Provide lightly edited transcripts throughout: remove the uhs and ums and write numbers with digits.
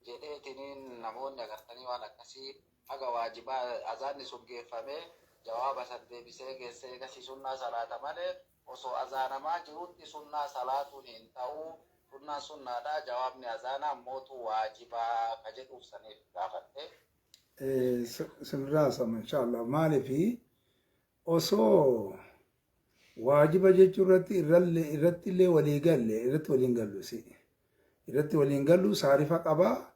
Jedheetiniin namoonni agartanii waan akkasii haga waajibaa azaanni sun geeffamee jawaaba san deebisee geessee eegasii sunnaa salaata malee osoo azaanamaa jirutti sunnaa salaatuun hin ta'uu, sunnaan sunnaadha, jawaabni azaanaa ammootu waajibaa ka jedhuuf saniif gaafadhe. Sinirraa haasama inshallah. Maalifi osoo waajiba jechuu irratti irratti illee walii galle, irratti waliin gallu, si irratti waliin gallu saarifa qaba.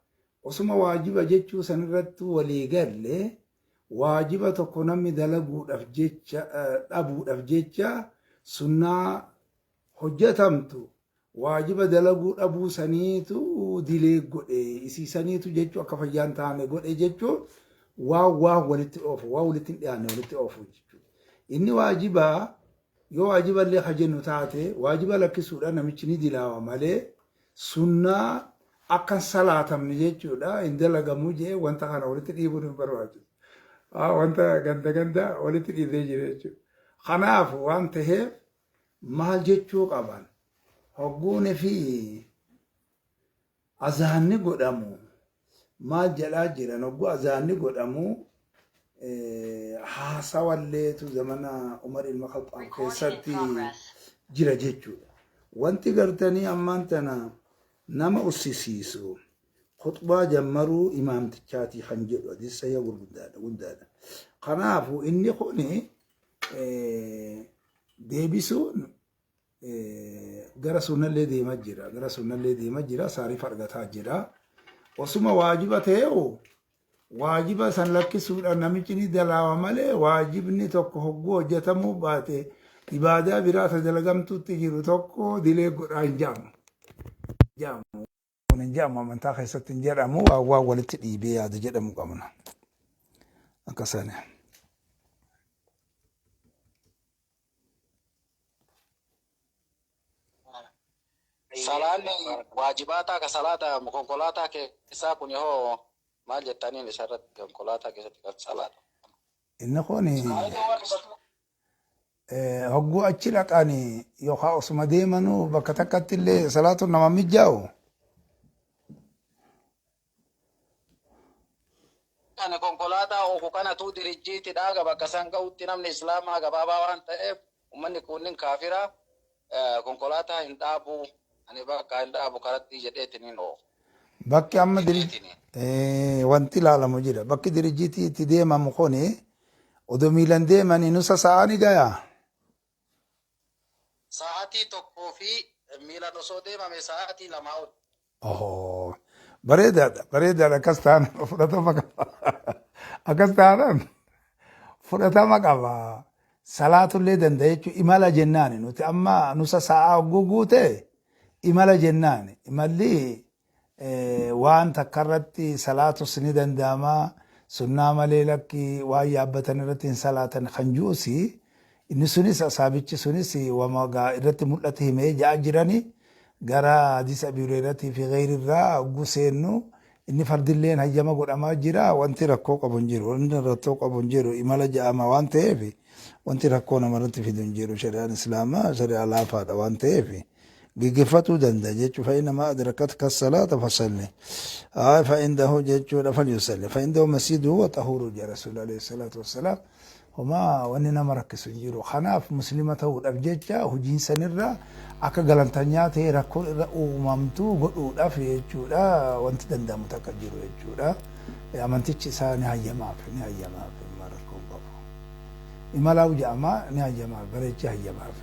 Osuma waajiba jechuu san irratti walii galle, waajiba tokko namni dalaguudhaaf jecha dhabuudhaaf jecha sunnaa hojjetamtu waajiba dalaguu dhabuu saniitu dilee godhe, isii saniitu jechuu akka fayyaan taane godhe jechuun waan waan walitti oofu, waan walitti hin dhiyaanne walitti oofu jechuudha. Inni waajibaa yoo waajiba illee ka jennu taate, waajiba lakkisuudha namichi ni dilaawa malee sunnaa akka hin salaatamne jechuudha hin dalagamuu jee wanta kana walitti dhiibuun hin barbaachisu. Wanta ganda ganda walitti dhiibee jira jechuudha. Kanaaf waan ta'eef maal jechuu qaban, hogguuni fi azaanni godhamu maal jedhaa jiran? Hogguu azaanni godhamu haasawalleetu zamana Umar ilma Khaxaab keessatti jira jechuudha. Wanti gartanii ammaan tana nama ussisiisu khuxbaa jammaruu imaamtichaatii kan jedhu hadiisa sahiha gurguddaadha guddaadha. Kanaafu inni kuni deebisuun gara sunnallee deemaa jira, gara sunnallee deemaa jira, saarifa argataa jira. Osuma waajiba ta'eewu waajiba san lakkisuudhaan namichi ni dalaawa malee waajibni tokko hogguu hojjetamuu baate ibaadaa biraa ta dalagamtuutti jiru tokko dilee godhaa hin jaamu. Jaamu. Kun hin jedhamu, amantaa keessatti hin jedhamu, waan waan walitti dhiibee yaada jedhamu qabna. Akka sana. Salaanni waajibaataa ka salaata konkolaataa keessaa kun hoo maal jettaniin isarratti, konkolaataa keessatti kan salaata? Inni kun hogguu achi dhaqani yookaan osuma deemanuu bakka takkatti illee salaatuun nama mijaa'u. Kan konkolaataa oofu kanatu dirijjiitidha. Bakka san ga'utti namni islaamaa gabaabaa waan ta'eef uummanni kunniin kaafira, konkolaataa hin dhaabu, ani bakka hin dhaabu karatti jedheetiin hin oofu. Bakki amma wanti ilaalamu jira. Bakki dirijjiitii itti deemamu kuni odoo miilan deemanii nusa sa'aa ni gayaa. Sa'aatii tokkoo fi miilan osoo deemame sa'aatii 2 ol. Ohoo. Bareedaadha. Bareedaadha. Akkas taanaan fudhatama qaba. Akkas taanaan fudhatama qaba. Salaatullee danda'a jechuun imala jennaani. Nuti amma nusa sa'aa hogguu guute imala jennaani. Imalli waan takka irratti salaatus ni danda'ama. Sunnaa malee lakki waan yaabbatan irratti hin salaatan kan ju'usi. Inni sunis asaabichi sunis wama gaa irratti mul'ate himee ja'a jirani. Gara hadiisa Abi Hureyratii fi gayri irraa hogguu seennu inni fardilleen hayyama godhamaa jira. Wanti rakkoo qabu hin jiru. Wanti rakkoo qabu hin jiru. Imala ja'ama waan ta'eef wanti rakkoo namarratti fidu hin jiru. Shari'aan Islaamaa shari'aa laafaadha waan ta'eef geggeeffatuu danda'a jechuudha. Fa'inama adrakatka salaata fasalli. Fa'indahu jechuudha falyusalli. Fa'indahu masjiduhu wa xahuuru jedha Rasuulli alayhi salaatu wassalaam. Homaa wanni nama rakkisu hin jiru. Kanaaf muslima ta'uudhaaf jecha hojiin sanirra akka galantanyaa ta'e rakkoon irra uumamtu godhuudhaaf jechuudha wanti danda'amu takka jiru jechuudha. Amantichi isaa ni hayyamaaf, ni hayyamaaf, homaa rakkoo hin qabu. Imalaa'u jedhama, ni hayyamaaf, bareechee hayyamaaf.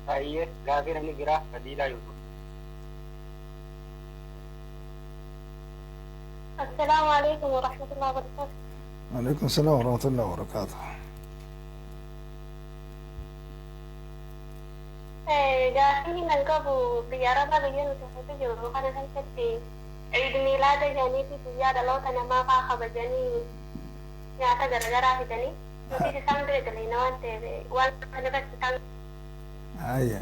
Hayyee, gaafii namni biraa, Fadiilaa Yuusuf. Assalaamu alaikum warahmatullahi wabarakatuh. Alaikum salaam wa rahmatullahi wa barakatuh. Gaafii nan qabu, biyya Arabaa biyya nuti keessa jirru kana keessatti Ciid miilaada jedhaniiti guyyaa dhaloota namaa faa kabajanii nyaata garagaraa fidanii, nutis isaan bira daleena waan ta'eef waan kana irratti isaan Aya.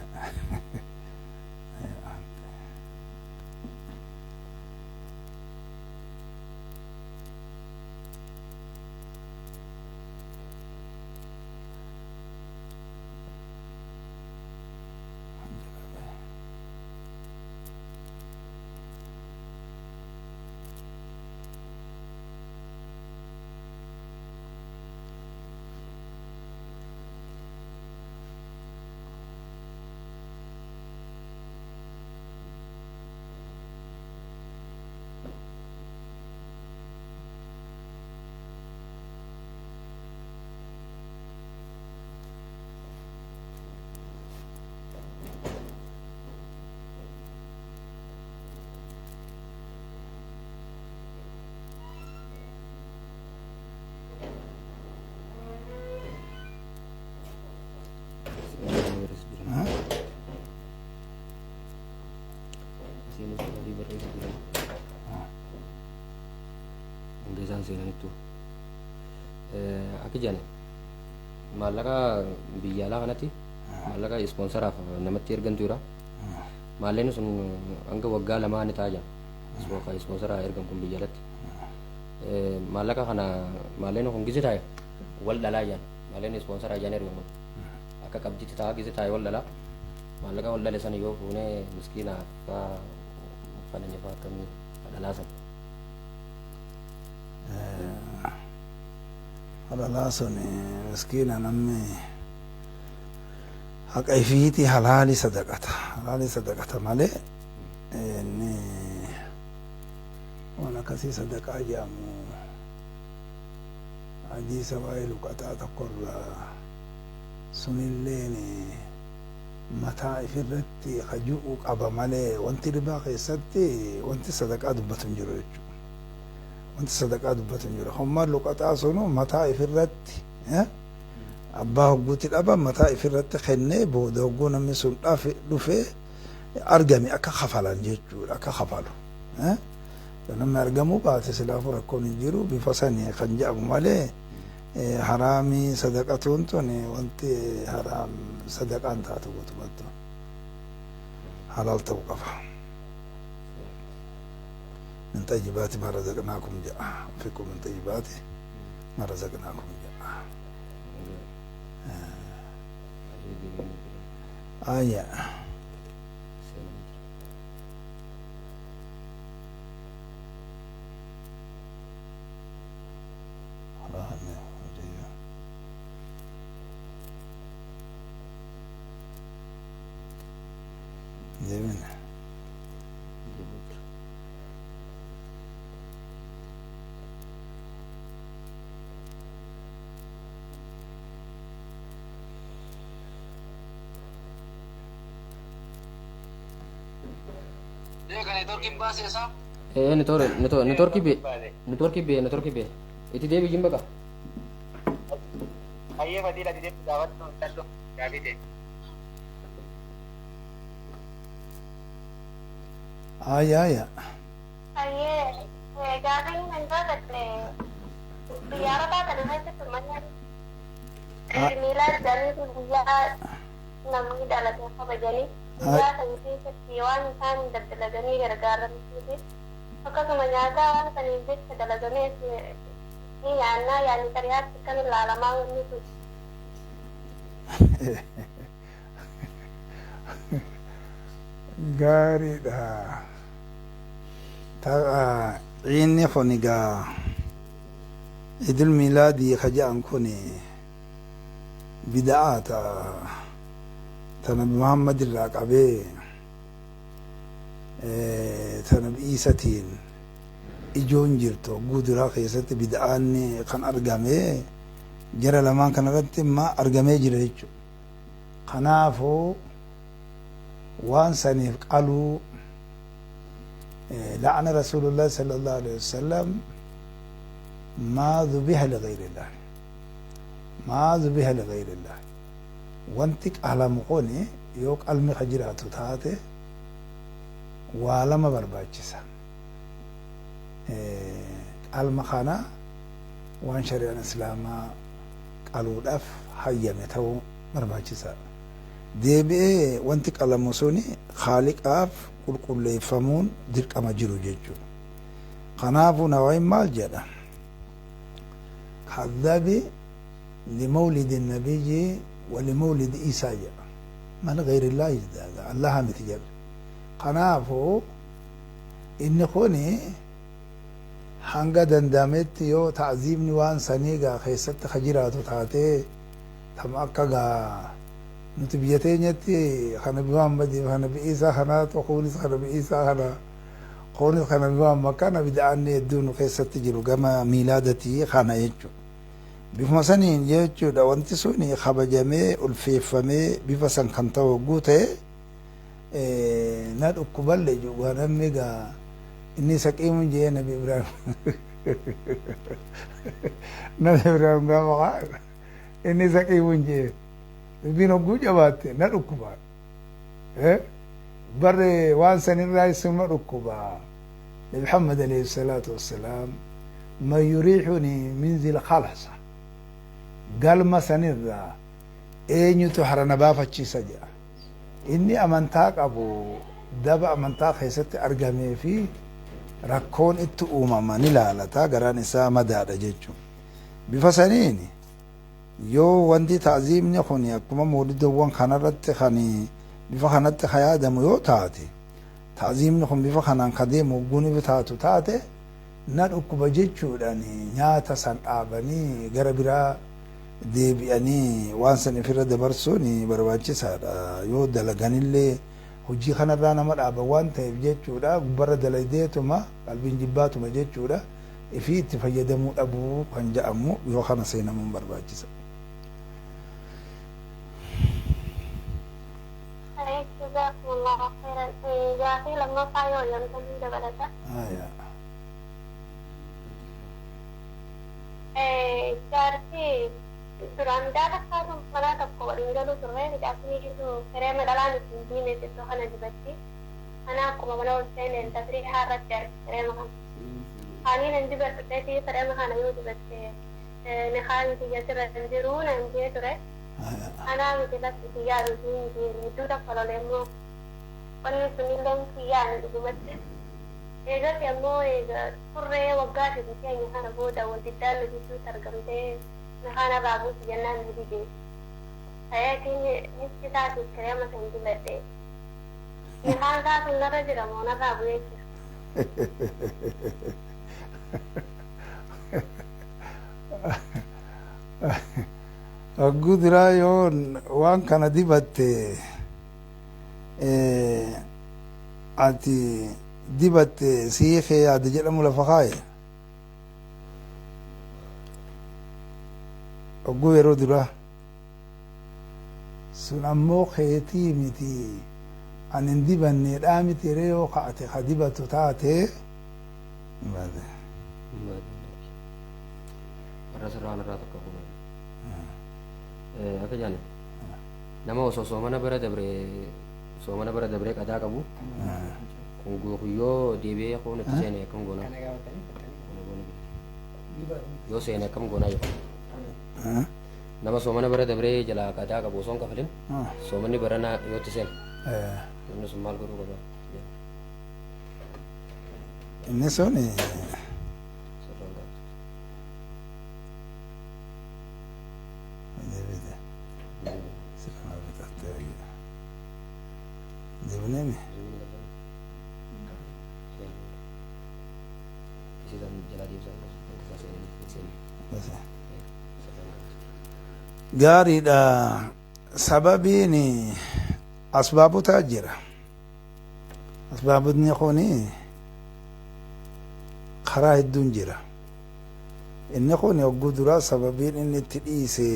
Isiinis gaafii barreessu jiran. Hanga isaan seenanittu. Akka jedhan maallaqa biyya alaa kanatti maallaqa ispoonsaraaf namatti ergantu jira. Maallaqni sun hanga waggaa 2 ni ta'a jedha. Ispoonsaraa ergan kun biyya alatti. Maallaqa kana maallaqni kun gizee taa'e wal dhalaa jedhan. Maallaqni ispoonsaraa jedhan ergan kun akka qabdiitti ta'a gizee taa'e wal dhalaa. Maallaqa wal dhale sana yoo fuunee miskiinaaf faa uffananii faa akkamii dhalaa sana. Dhalaa sun miskiina namni haqa ifiiti halaali sadaqata. Halaali sadaqata malee inni waan akkasii sadaqaa jedhamu hadiisa waa'ee luqataa tokkorraa sunilleen mataa ifirratti kaju'u qaba malee wanti ribaa keessatti wanti sadaqaa dubbatu hin jiru jechuudha. Wanti sadaqaa dubbatu hin jiru. Hommaan luqataa sunu mataa ifirratti abbaa hogguutti dhaba mataa ifirratti kennee booda hogguu namni sun dhufee argame akka kafalan jechuudha akka kafalu. Namni argamuu baate silaafuu rakkoon hin jiru bifa sanii kan jedhamu malee haraamii sadaqatuun tun wanti haraam sadaqaan taatu guutumatti halaal ta'uu qaba. من طيبات ما رزقناكم جاء أنفقوا من طيبات ما رزقناكم جاء. آية جميل. Networkii bee networkii bee networkii bee itti deebii jin baqa. Hayyee fadiila deebii gaafadhu dallo gaafii ta'e. Aya aya. Hayyee gaafiin kan gaafadhe biyya arabaa kana keessatti manni miilaa jedhanii guyyaa namni dhalate kabajanii guyyaa san keessatti waan isaan daddalaganii gargaaramsiise akkasuma nyaata waan saniif jecha dalagamee ni nyaannaa yaani xariyaatti kan ilaalamaa wanni sun. Gaariidha. Inni kun egaa idil miilaadii ka jedhan kun bida'aa ta nabi Muhammad irraa qabee ta nabi Iisatiin ijoon jirtu hogguu duraa keessatti bida'aan kan argame jara lamaan kanarratti imma argamee jira jechuudha. Kanaafuu waan saniif qaluu لعن رسول الله صلى الله عليه وسلم ما ذبح لغير الله ما ذبح لغير الله wanti qalamu kuni yoo qalmi ka jiraatu taate waa lama barbaachisa. Qalma kana waan shari'aan islaamaa qaluudhaaf hayyame ta'uu barbaachisaadha. Deebi'ee wanti qalamu suni khaaliqaaf qulqulleeffamuun dirqama jiru jechuudha. Kanaafuu Nawawiin maal jedha? Kadhabi limawlidi nabiyyi ولمولد إيسا جاء من غير الله يجداد الله متجر قنافو إن خوني hanga danda'ametti yoo ta'ziimni waan sanii gaa keessatti ka jiraatu taatee tam akka gaa nuti biyya teenyatti kana nabi Muhammadiif kana nabi Iisaa kanaatu kunis kana nabi Iisaa kana kunis kana nabi Muhammad kana bid'aanni hedduu nu keessatti jiru gama miilaadatii kana jechuudha. Bifuma saniin jechuudha wanti suni kabajamee ulfeeffamee bifa san kan ta'u hogguu ta'e na dhukkuballe jiru namni gaa inni saqiimu jee nabi Ibraahim nabi Ibraahim gaafa inni saqiimu jee Dubbiin hogguu jabaatte na dhukkuba. Barre waan sanirraa isuma dhukkuba. Nabi Muhammad alayhi salaatu wassalaam man yuriixunii min zil khalasa galma sanirraa eenyutu harana baafachiisa jedha. Inni amantaa qabu daba amantaa keessatti argamee fi rakkoon itti uumama ni laalata garaan isaa madaadha jechuudha. Bifa saniin yoo wanti ta'ziimni kun akkuma mawlidawwan kanarratti kan bifa kanatti ka yaadamu yoo taate ta'ziimni kun bifa kanaan ka deemu hogguun ifa taatu taate na dhukkuba jechuudhaan nyaata san dhaabanii gara biraa deebi'anii waan san ifirra dabarsuun barbaachisaadha. Yoo dalaganillee hojii kanarraa nama dhaaba waan ta'eef jechuudha gubbarra dalagdeetuma qalbiin jibbaatuma jechuudha ifii itti fayyadamuu dhabuu kan jedhamu yoo kana seenamuun barbaachisa. Jazakumullahu khairan. Gaafii lammaffaa yoo yoomtanii dabalata. Jaarsi duraan jaalakkaatu mana tokko waliin galuu turre jaarsi fireema dhalaan ittiin diimeessitu kana dibatti. Ana akkuma mana ol seeneen tafrii haarratti arge fireema kana. Ani nan dibadhu fireema kana yoo dibatte ni kaan kiyya sirra hin jiru nan jee ture. Anaa miti lafti kiyyaa miti hin jiru hedduu tokko lolee immoo wanni sunillee kiyyaa ni dhugumatti. Eegas ammoo turree waggaa sadii keenya kana booda wal diddaan nu gidduutti argamtee na kana irraa buusi jennaan nu dide. Ta'eetiin hiski isaatiif kireema san dibadhe. Nikaan isaa sun narra jira moo narraa bu'ee jira? Hogguu duraa yoo waan kana dibatte ati dibatte siikee yaada jedhamu lafa kaaye. Hogguu yeroo duraa sun ammoo keetii miti ani hin dibanneedhaa miti yeroo yoo ka'ate ka dibatu taate. Warra sirraa irraa tokko fuudhan. Akka jaani nama osoo soomana bira dabree soomana bira dabree qadaa qabu kun yoo deebi'ee kun itti seene akkam goonaa yoo seene akkam goonaa jedhu nama soomana bira dabree jalaa qadaa qabu osoo hin kafalin soomanni baranaa yoo itti seene namni sun maal godhuu qaba? Inni sun Sirraan gaafatu. Deebinee Isiisan jalaa deebisan isaa seenanii hin seenne. Sirraan gaafatu. Gaariidha. Sababiin asbaabotaa jira. Asbaabotni kun karaa hedduun jira. Inni kun hogguu duraa sababiin inni itti dhiise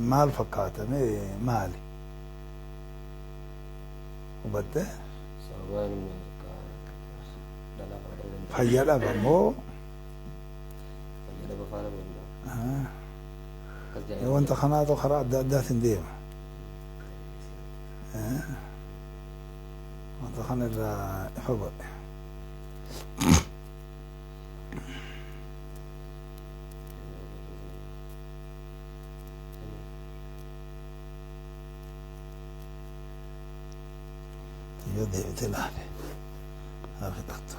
maal fakkaatame maali? Hubatte? Sababaan dhalaa faana ta'uu danda'a. Fayyaa dhaba moo Fayyaa dhaba faana ta'uu danda'a. Akkas jedhanii wanta kanaatu karaa adda addaatiin deema. Wanta kana irraa ifa godhe. Yoo deebite laale. Haa fixattu.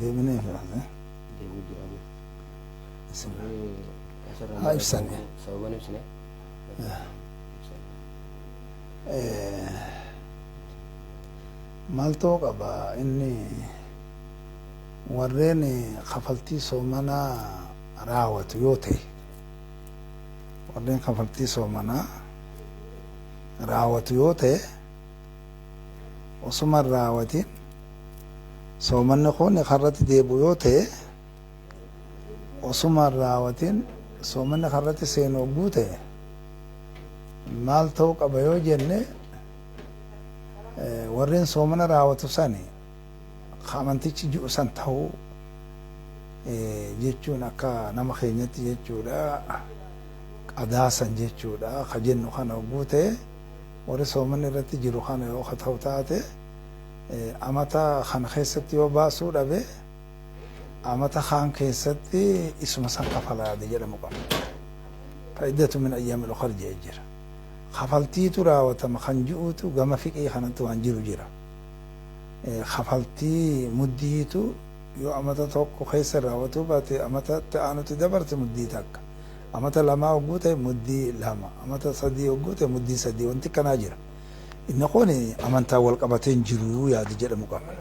Deebinee fi Deebi'u jira. Haa ibsani. Sababan ibsine. Maal ta'uu qaba inni warreen kafaltii soomanaa raawwatu yoo ta'e, warreen kafaltii soomanaa raawwatu yoo ta'e, osuma hin raawwatin soomanni kun karratti deebi'u yoo ta'e, osuma hin raawwatin soomanni karratti seenu hogguu ta'e, maal ta'uu qaba yoo jenne, warreen soomana raawwatu sani amantichi ji'u san ta'uu jechuun akka nama keenyatti jechuudha, qadaasan jechuudha ka jennu kana hogguu ta'e, warri soomanni irratti jiru kana yoo ka ta'u taate, amata kana keessatti yoo baasuu dhabe, amata kaan keessatti isuma san kafalaade jedhamu qaba. فعدة من أيام الأخر jee jira. Kafaltiitu raawwatama kan ji'uutu gama fiqii kanatti waan jiru jira. Kafaltii muddiitu yoo amata tokko keessa raawwatuu baate, amata itti aanutti dabarte muddii takka. Amata lamaa hogguu ta'e muddii lama. Amata sadii hogguu ta'e muddii sadii, wanti kanaa jira. Inni kun amantaa wal qabatee hin jiru yaadi jedhamu qaba.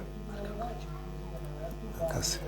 Akkas.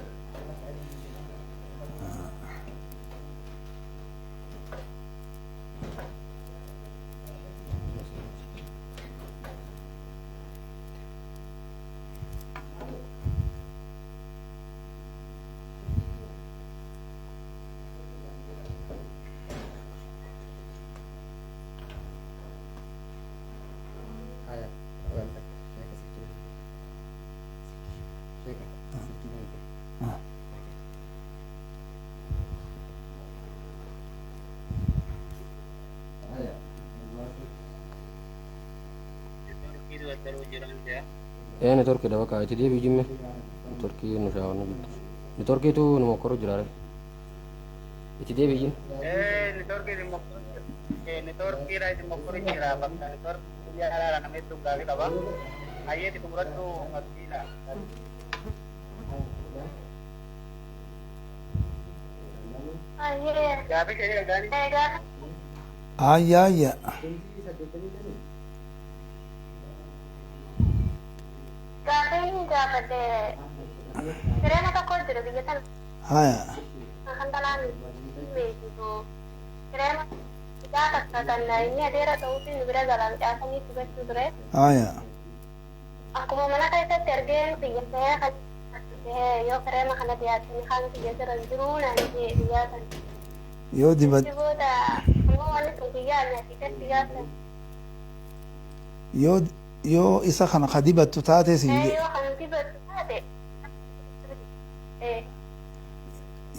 Ee, networkii dha bakka itti deebi'u jimme. Networkii nu shaawwannu jirtu. Networkiitu nu mokkoru jira. Itti deebi'u jimme. Networkiidha isin mokkoru jira, bakka networkii biyya alaadha namni hedduun gaafii qaba. Hayyeeti xumuradhu qabdiidha. Ayyee. Gaafii kee dhagaanii. Egaa. Ayya ayya. Gaafii gaafadhe, jireenya tokko jira biyya tana Haya. kan dhalaan beeksisu. Jireenya isaa takka kan inni adeera ta'uutiin nu bira galaan caasanii dubachuu ture. Haya. Akkuma mana keessatti argeen kiyya ta'ee kan yoo kireema kana dhiyaatanii kaan kiyya jira jiruu naan jee dhiyaatan. Yoo dibat Itti booda ammoo wanni sun guyyaa nyaatiitti dhiyaatan. Yoo isa kana ka dibattu taate siin jedhe. Yoo kan dibattu taate.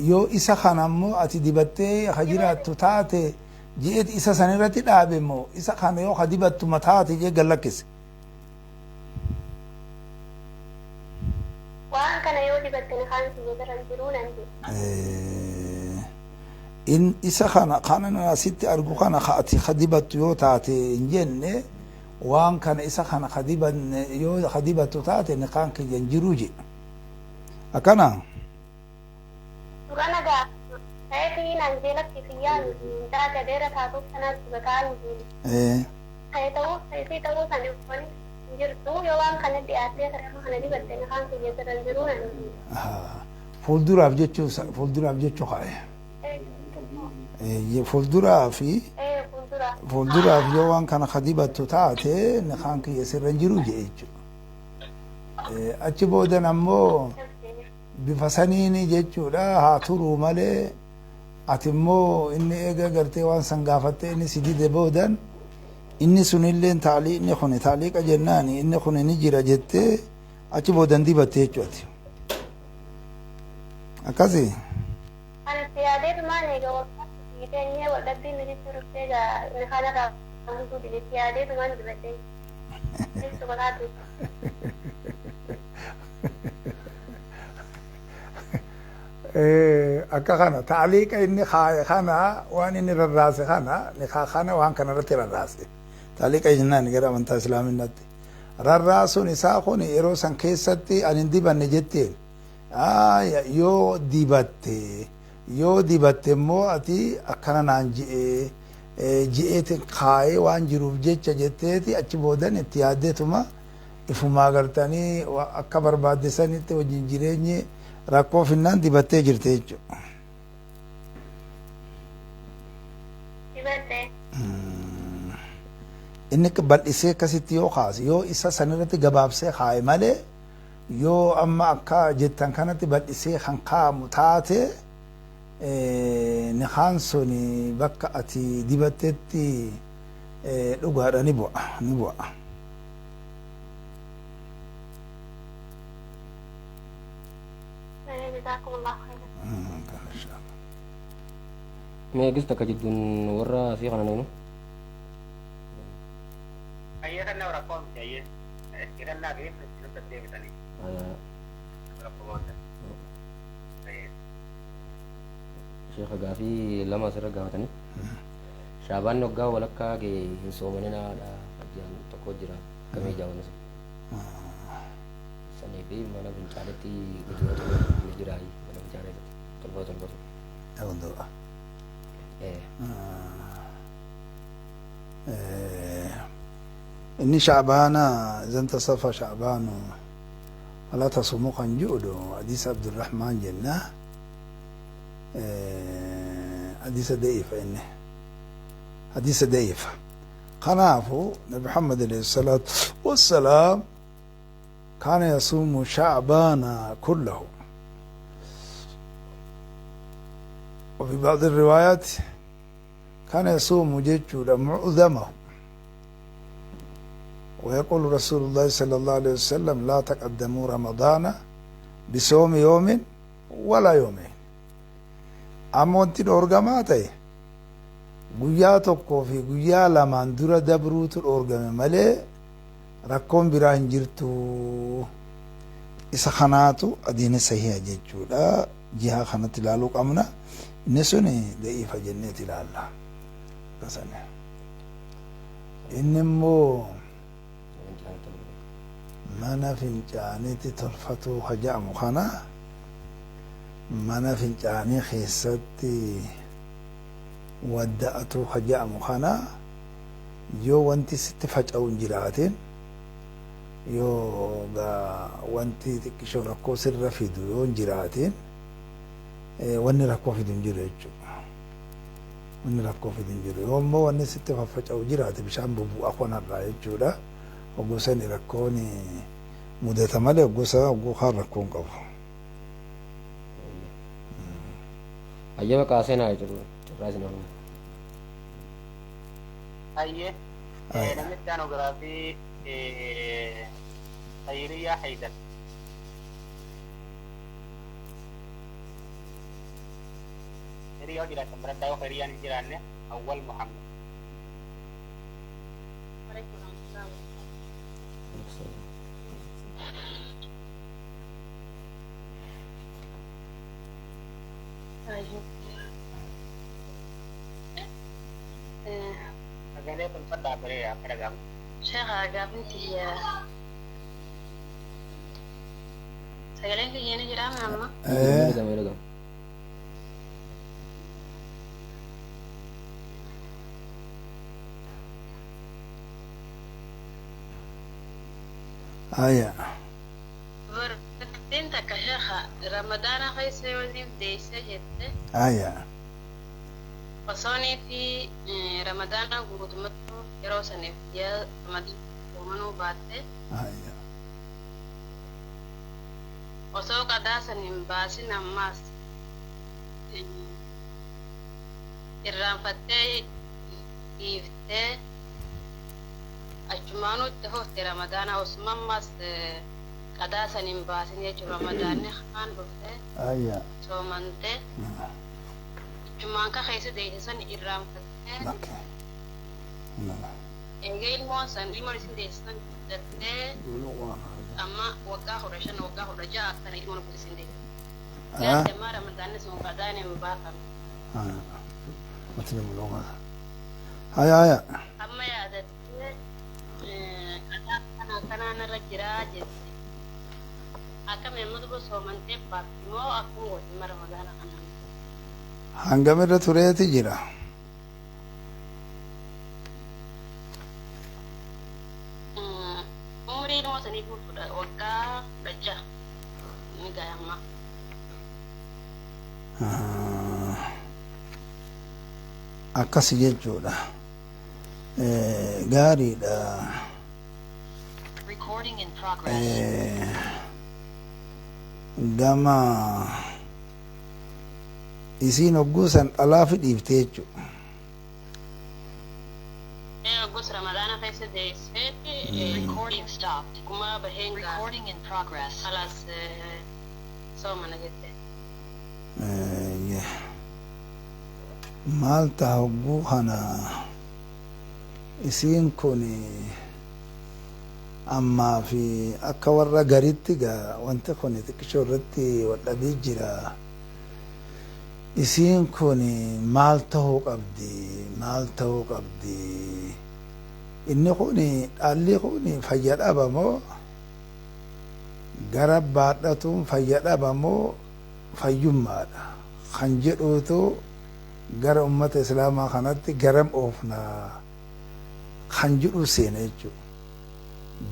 Yoo isa kana ammoo ati dibattee ka jiraattu taate je'eet isa san irratti dhaabe moo isa kana yoo ka dibattu taate jee gallakkise? Waan kana yoo dibatte kaan kiyya jira jiruu naan jee. In isa kana kana asitti argu kana ka ati ka dibattu yoo taate hin jenne, waan kana isa kana ka dibanne yoo ka dibattu taate niqaan kiyya hin jiruu jedhe akkana. Durana gaa ta'eetii naan jee lakki kiyyaa miti hin taate, adeera taatuuf kanaas dibataa miti. Ta'e ta'uu ta'eetii ta'uu sana wanni hin jirtu, yoo waan kana dhiyaattee kireema kana dibatte kaan kiyya jira jiruu naan jee. Fuulduraaf jechuu, fuulduraaf jechuu kaa'e. Fuulduraa fi Fuuldura. Fuulduraaf yoo waan kana ka dibattu taate niqaan kiyya sirra hin jiru jedhe jechuudha. Achi boodan ammoo bifa saniini jechuudha haa turuu malee, ati immoo inni eega gartee waan san gaafattee inni si dide boodan, inni sunillee taaliiqni kun taaliiqa jennaan inni kun ni jira jettee achi boodan dibatte jechuudha. Akkasi. Ani itti yaadeetumaan egaa waggaa fiiteenyee wal dhabbiin nuti turuftee egaa inni kanarraa hunduu itti yaadeetumaan dibadhee. Ibsu baqaatu. Akka kana taaliiqa inni kaaye kana, waan inni rarraase kana, nikaa kana waan kana irratti rarraase. Taaliiqa jennaan gara amantaa islaaminaatti. Rarraasuun isaa kun yeroo san keessatti ani hin dibanne jetteen. Yoo dibatte, yoo dibatte immoo ati akkana naan je'ee ji'eetiin kaayee waan jiruuf jecha jetteeti achi boodan itti yaaddeetuma ifumaa gartanii akka barbaadde sanitti wajjin jireenyi rakkoo finnaan dibattee jirte jechuudha. Dibadde. Inni bal'isee akkasitti yoo kaase, yoo isa sanirratti gabaabsee kaaye malee, yoo amma akka jettan kanatti bal'isee kan kaa'amu taate, nikaan sun bakka ati dibattetti dhugaadha, ni bu'a, ni bu'a. Jazakumullahu khairan. Mee gis takka jidduun warra asii kana naynu. Ayyee, kan nama rakkoo miti, ayyee. Hidhannaa fi itti deddeebisanii. Rakkoo booda. Ayyee. Sheekha, gaafii lama asirra gaafatanii. Shaabaan waggaa walakkaa ga'e hin soomaninaadha. Ajjaan tokko jira. Akkamii jaawwanni sun? Sanii fi mana fincaanitti utuu ni jira, mana fincaanii tolfatu tolfatu. Wudu'a. Inni shacbaana إذا انتصف شعبان فلا تصوموا kan jedhu hadiisa Abdurrahmaan jenna, hadiisa da'iifa, inni hadiisa da'iifa. Kanaafu Nabi Muhammad alayhi salaatu wassalaam كان يصوم شعبان كله، وفي بعض الروايات كان يصوم جيتشو معظمه. ويقول رسول الله صلى الله عليه وسلم: لا تقدموا رمضان بصوم يوم ولا يومين. Amma wanti dhoorgamaa ta'e guyyaa tokkoo fi guyyaa lamaan dura dabruutu dhoorgame malee rakkoon biraa hin jirtu. Isa kanaatu adiina sahiha jechuudha. Jihaa kanatti ilaaluu qabna. Inni sun da'iifa jenneet ilaalla. Akkasani. Inni immoo mana fincaaniitti tolfatu haja'amu kana, mana fincaanii keessatti wadda'atu haja'amu kana, yoo wanti sitti faca'u hin jiraatin, yoo wanti xiqqishoo rakkoo sirra fidu yoo hin jiraatin, wanni rakkoo fidu hin jiru jechuudha. Wanni rakkoo fidu hin jiru. Yoo immoo wanni sitti faffaca'u jiraate, bishaan bubbu'a kanarraa jechuudha. Hogguu sani rakkoon mudata malee hogguu sana hogguu kaan rakkoo hin qabu. Ayyama kaaseenaa jechuudha. Carraa isin oolu. Ayyee. Namni itti aanu giraafii Hayiriyaa Haydar. Hiriyaa jiraatan biratti yoo hiriyaan hin jiraanne, Awwal Muhammad. عليكم ورحمة الله وبركاته. طيب. Sagalee tolfadhaa baree akka dhagahamu. Sheekha, gaafinti sagaleen kiyya ni jiraame amma? Ni dhagama, ni dhagama. Aya. Dubartiin takka, sheekha, Ramadaana keessa yoo deessee jette, Aya. osoonii fi Ramadaana guutummattuu yeroo saniif ji'a Ramadaana soomanuu baatte, Aya. osoo qadaa san hin baasin ammaas irraanfattee dhiiftee achumaanuu itti fufte Ramadaana, osuma ammaas qadaa san hin baasin jechuudha, Ramadaanni kaan dhuftee Aya. soomantee achumaan ka keessa deesse san irraanfattee, Okay. eegee ilmoon san, ilmoon isin deesse san guddattee, amma waggaa 15, waggaa 16 akkana ilmoon kun isin deesse. Yaadde ammaa Ramadaanni sun qadaan hin baafamne. Matni mul'uma. Aya aya. Amma yaadattee qadaa kana kanaan irra jiraa jette. Akkami amma duba soomantee baafti moo akkuma gooti mara Ramadaana kanaan? Hangam irra tureeti jira? Umrii ilmoo sanii guutuudha waggaa 16 ni gaya amma. Akkasi jechuudha. Gaariidha. Recording in progress. Gama isiin hogguu san dhalaafi dhiifte jechuudha. Hoggus Ramadaana keessa deesseetti Recording stopped. Kuma baheen gaa Recording in progress. Khalaas soomana jette. Maal ta'a hogguu kana isiin kun ammaa fi akka warra garitti gaa wanti kun xiqqishoo irratti wal dhabee jira. Isiin kun maal ta'uu qabdi? Maal ta'uu qabdi? Inni kun dhaalli kun fayya dhaba moo gara baadhatuun fayya dhaba moo fayyummaadha kan jedhuutu gara ummata islaamaa kanatti garam oofnaa kan jedhu seena jechuudha.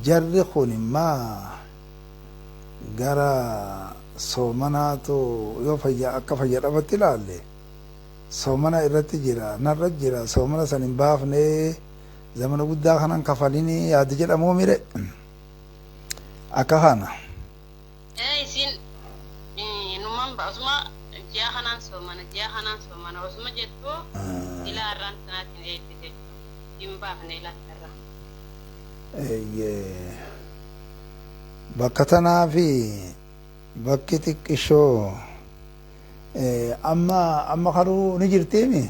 Jarri kun immaa gara soomanaatu yoo fayya akka fayya dhabatti ilaalle soomana irratti jira, narra jira, soomana san hin baafne, zamana guddaa kanan kafalinii yaada jedhamuu mire akka kana. Isiin numan osuma ji'a kanaan soomana, ji'a kanaan soomana osuma jettu ilaa har'aan sanaatiin eebbite jechuudha. Hin baafne ilaa irraa. Bakka tanaa fi bakki xiqqishoo amma amma karuu ni jirtiimi?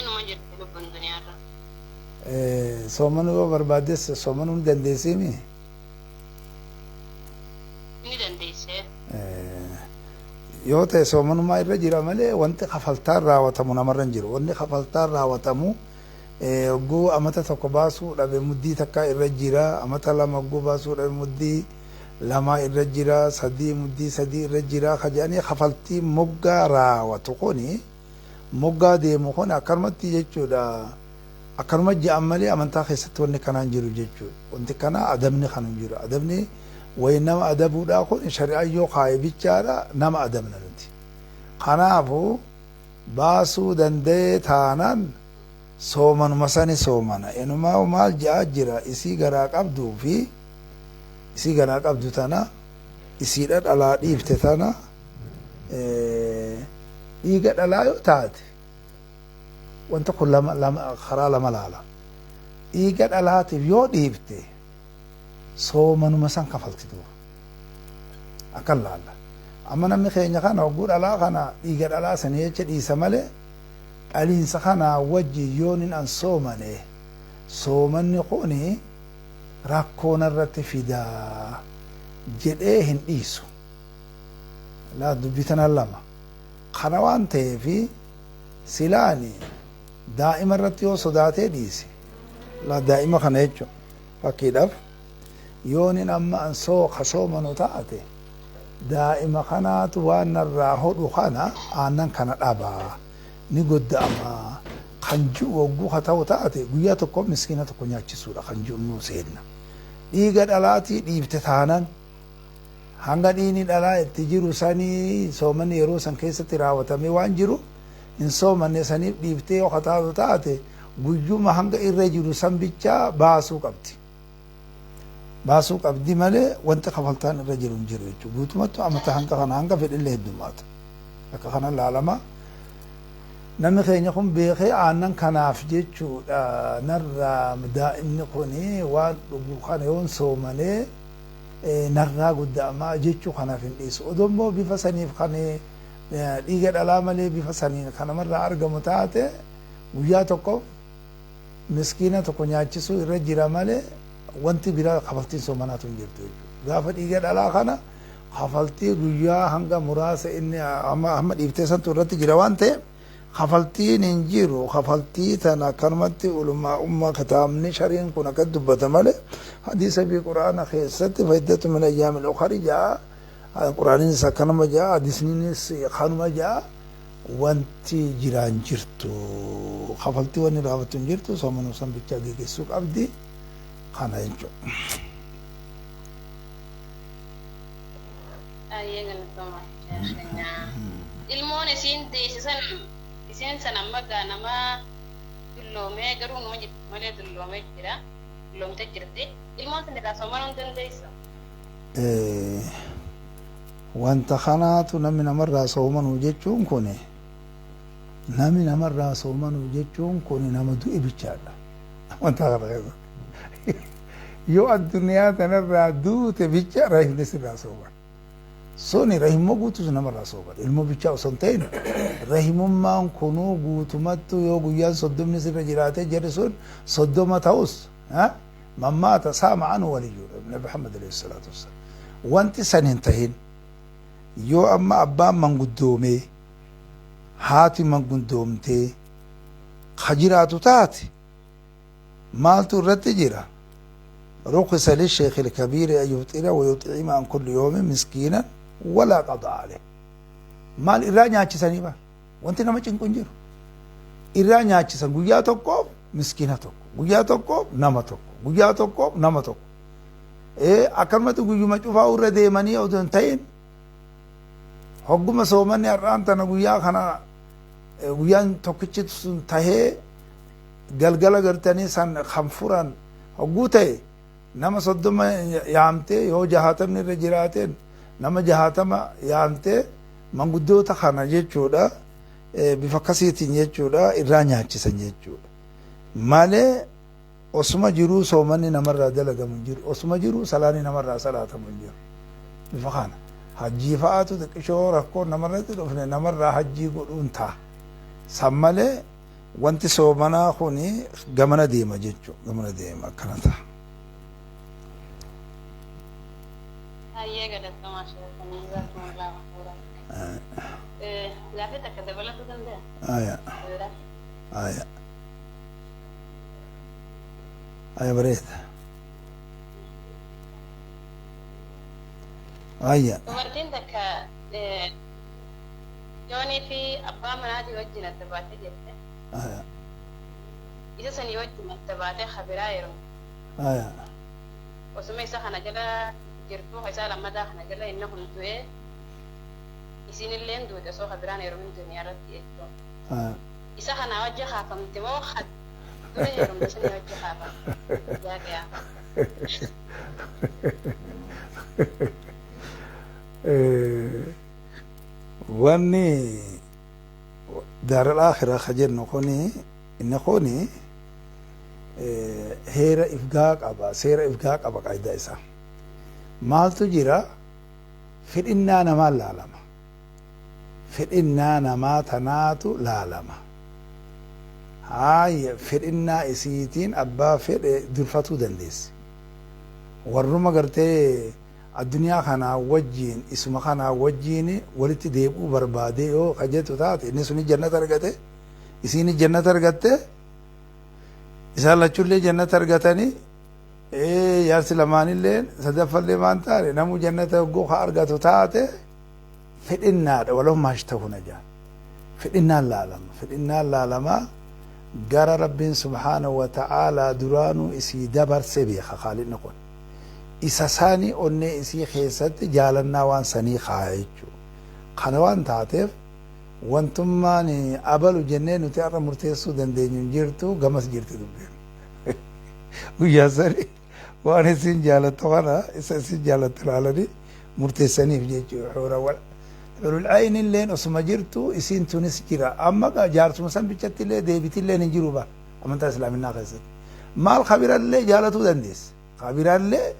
Numa jirti lubbuun duniyaarra. Soomanuu yoo barbaaddes soomanuu ni dandeessiimi? Ni dandeessee. Yoo ta'e soomanummaa irra jira malee wanti kafaltaan raawwatamu namarra hin jiru. Wanni kafaltaan raawwatamu hogguu amata tokko baasuu dhabe muddii takka irra jira, amata lama hogguu baasuu dhabe muddii lama irra jira, sadii muddii sadii irra jira ka jedhanii kafaltii moggaa raawwatu kuni moggaa deemu kun akkanumatti jechuudha. Akkanuma je'an malee amantaa keessatti wanni kanaan jiru jechuudha. Wanti kana adabni kan hin jiru. Adabni wayi nama adabuudhaa kun shari'aa yoo kaaye bichaadha nama adabna nuti. Kanaafuu baasuu danda'ee taanaan soomanuma sani soomana. Inumaa maal je'aa jira, isii garaa qabduu fi isii garaa qabdu tana isiidha dhalaa dhiifte tana dhiiga dhalaa yoo taate wanta kun lama lama karaa lama laala. Dhiiga dhalaatiif yoo dhiifte soomanuma san kafalti duuba. Akkan laalla. Amma namni keenya kana hogguu dhalaa kana dhiiga dhalaa sanii jecha dhiisa malee dhaliinsa kana wajji yoon hin an soomane soomanni kuni rakkoo narratti fidaa jedhee hin dhiisu. Laa dubbii tana lama. Kana waan ta'eefi silaani daa'ima irratti yoo sodaatee dhiise laa daa'ima kana jechuun fakkiidhaaf yoon hin amma an soo ka soomanu taate daa'ima kanaatu waan narraa hodhu kana aannan kana dhabaa ni godda'amaa kan ji'u hogguu ka ta'u taate guyyaa tokko miskiina tokko nyaachisuudha kan ji'u nuu seenna. Dhiiga dhalaatii dhiifte taanan hanga dhiigni dhalaa itti jiru sanii soomanni yeroo san keessatti raawwatamee waan jiru hin soomanne saniif dhiiftee yoo taatu taate guyyuma hanga irra jiru san bichaa baasuu qabdi. Baasuu qabdi malee wanti kafaltaan irra jiru hin jiru jechuudha. Guutumatti amata hanga kana hanga fedhillee heddummaata. Akka kana laalama. Namni keenya kun beekee aannan kanaaf jechuudha narraa daa'imni kuni waan dhugu kana yoon soomanee narraa gudda'amaa jechuu kanaaf hin dhiisu. Odoo immoo bifa saniif kan dhiiga dhalaa malee bifa saniin kan namarraa argamu taate guyyaa tokko miskiina tokko nyaachisuu irra jira malee wanti biraa kafaltiin soomanaatu hin jirtu jechuudha. Gaafa dhiiga dhalaa kana kafaltii guyyaa hanga muraasa inni hamma dhiiftee santu irratti jira waan ta'eef kafaltiin hin jiru. Kafaltii tana akkanumatti ulumaa umma kitaabni shariin kun akka dubbata malee Hadiisa fi quraana keessatti fa'iddatu min ayyaamil ukhari ja'a. Quraaninis akkanuma ja'a, hadiisninis kanuma ja'a. Wanti jiraan jirtu kafaltii wanni raawwattu hin jirtu, soomanuu san bichaa geggeessuu qabdi kana jechuudha. Ayyee, galatooma. Ilmoon isiin deessisan isiin san amma gaa nama dulloomee garuu numa jirti malee dulloomee jira. Dulloomtee jirti. Ilmoon san irraa soomanuu hin dandeessu? Wanta kanaatu namni namarraa soomanuu jechuun kun, namni namarraa soomanuu jechuun kun nama du'e bichaadha. Wanta kana keessatti. Yoo addunyaa tanarraa duute bicha rahimni sirraa sooman. Suni rahimmoo guutus namarraa sooman. Ilmoo bichaa osoo hin ta'in rahimummaan kunuu guutumattu yoo guyyaan 30 sirra jiraate jarri sun 30 ta'us man maata saama anhu waliyyuudha. Nabi Muhammad alayhi salaatu wassalaam. Wanti san hin tahin yoo amma abbaan manguddoomee haati manguddoomtee ka jiraatu taate maaltu irratti jira? رخص للشيخ الكبير أن يفطر ويطعم عن كل يوم مسكينا ولا قضاء عليه. Maal irraa nyaachisanii bar, wanti nama cinqu hin jiru. Irraa nyaachisan, guyyaa tokkoof miskiina tokko, guyyaa tokkoof nama tokko, guyyaa tokkoof nama tokko. Akkanumatti guyyuma cufaa irra deemanii otoo hin ta'in hogguma soomanni har'aan tana guyyaa kana guyyaan tokkichi sun tahee galgala gartanii san kan furan hogguu ta'e nama 30 yaamtee, yoo 60ni irra jiraateen nama 60 yaamtee manguddoota kana jechuudha, bifa akkasiitiin jechuudha irraa nyaachisan jechuudha. Malee osuma jiruu soomanni namarraa dalagamu hin jiru, osuma jiruu salaanni namarraa salaatamu hin jiru. Bifa kana hajjii fa'aatu xiqqishoo rakkoo namarratti dhufne namarraa hajjii godhuun ta'a. San malee wanti soomanaa kuni gamana deema jechuudha, gamana deema akkana ta'a. Ayyee, galatoomaa sheekanii, jazaakumullaahu khayran. Gaaffii takka dabalatuu danda'a? Aya. Aya. Aya, bareeda. Aya. Dubartiin takka yoonii fi abbaa manaatii wajjin adda baatee jette. Aya. Isa sanii wajjin adda baatee kabiraa yeroo Aya. osuma isa kana jala jirtu isaa lammataa kana jala inni kun du'ee isiin illee duute osoo kabiraan heerumin duniyaa irratti jechuudha. Aya. Isa kana wajji kaafamte moo dura heerumte sanii wajji kaafamte? Yaa qiyaama. Wanni daaral akhiraa ka jennu kuni inni kuni heera ifgaa qaba, seera ifgaa qaba. Qaayidaa isaa maaltu jira? Fedhinnaa namaa laalama, fedhinnaa namaa tanaatu laalama. Haaya, fedhinnaa isiitiin abbaa fedhe durfatuu dandeessi. Warruma gartee addunyaa kanaa wajjiin isuma kanaa wajjiin walitti deebi'uu barbaade yoo kajettu taate, inni suni jannata argate, isiin jannata argatte, isaan lachuullee jannata argatanii, jaarsi lamaanillee sadaffallee maan taane namuu jannata yogguu ka argatu taate fedhinnaadha. Walahum maashtahuna jaan, fedhinnaan laalama, fedhinnaan laalama. Gara Rabbiin subhaanahu wa ta'aalaa duraanuu isii dabarse beeka. Khaalidni kun isa saanii onnee isii keessatti jaalannaa waan sanii kaaya jechuudha. Kana waan taateef wantummaan abalu jennee nuti har'a murteessuu dandeenyu hin jirtu, gamas jirti dubbiin. Guyyaa sanii waan isin jaalattu kana isa isin jaalattu ilaalanii murteessaniif jechuudha. Xuura wal Xulul ayni illeen osuma jirtu isiin tunis jira. Amma jaarsuma san bichatti illee deebiti illeen hin jiru bara amantaa islaaminaa keessatti. Maal kabirallee jaalatuu dandeessi. Kabirallee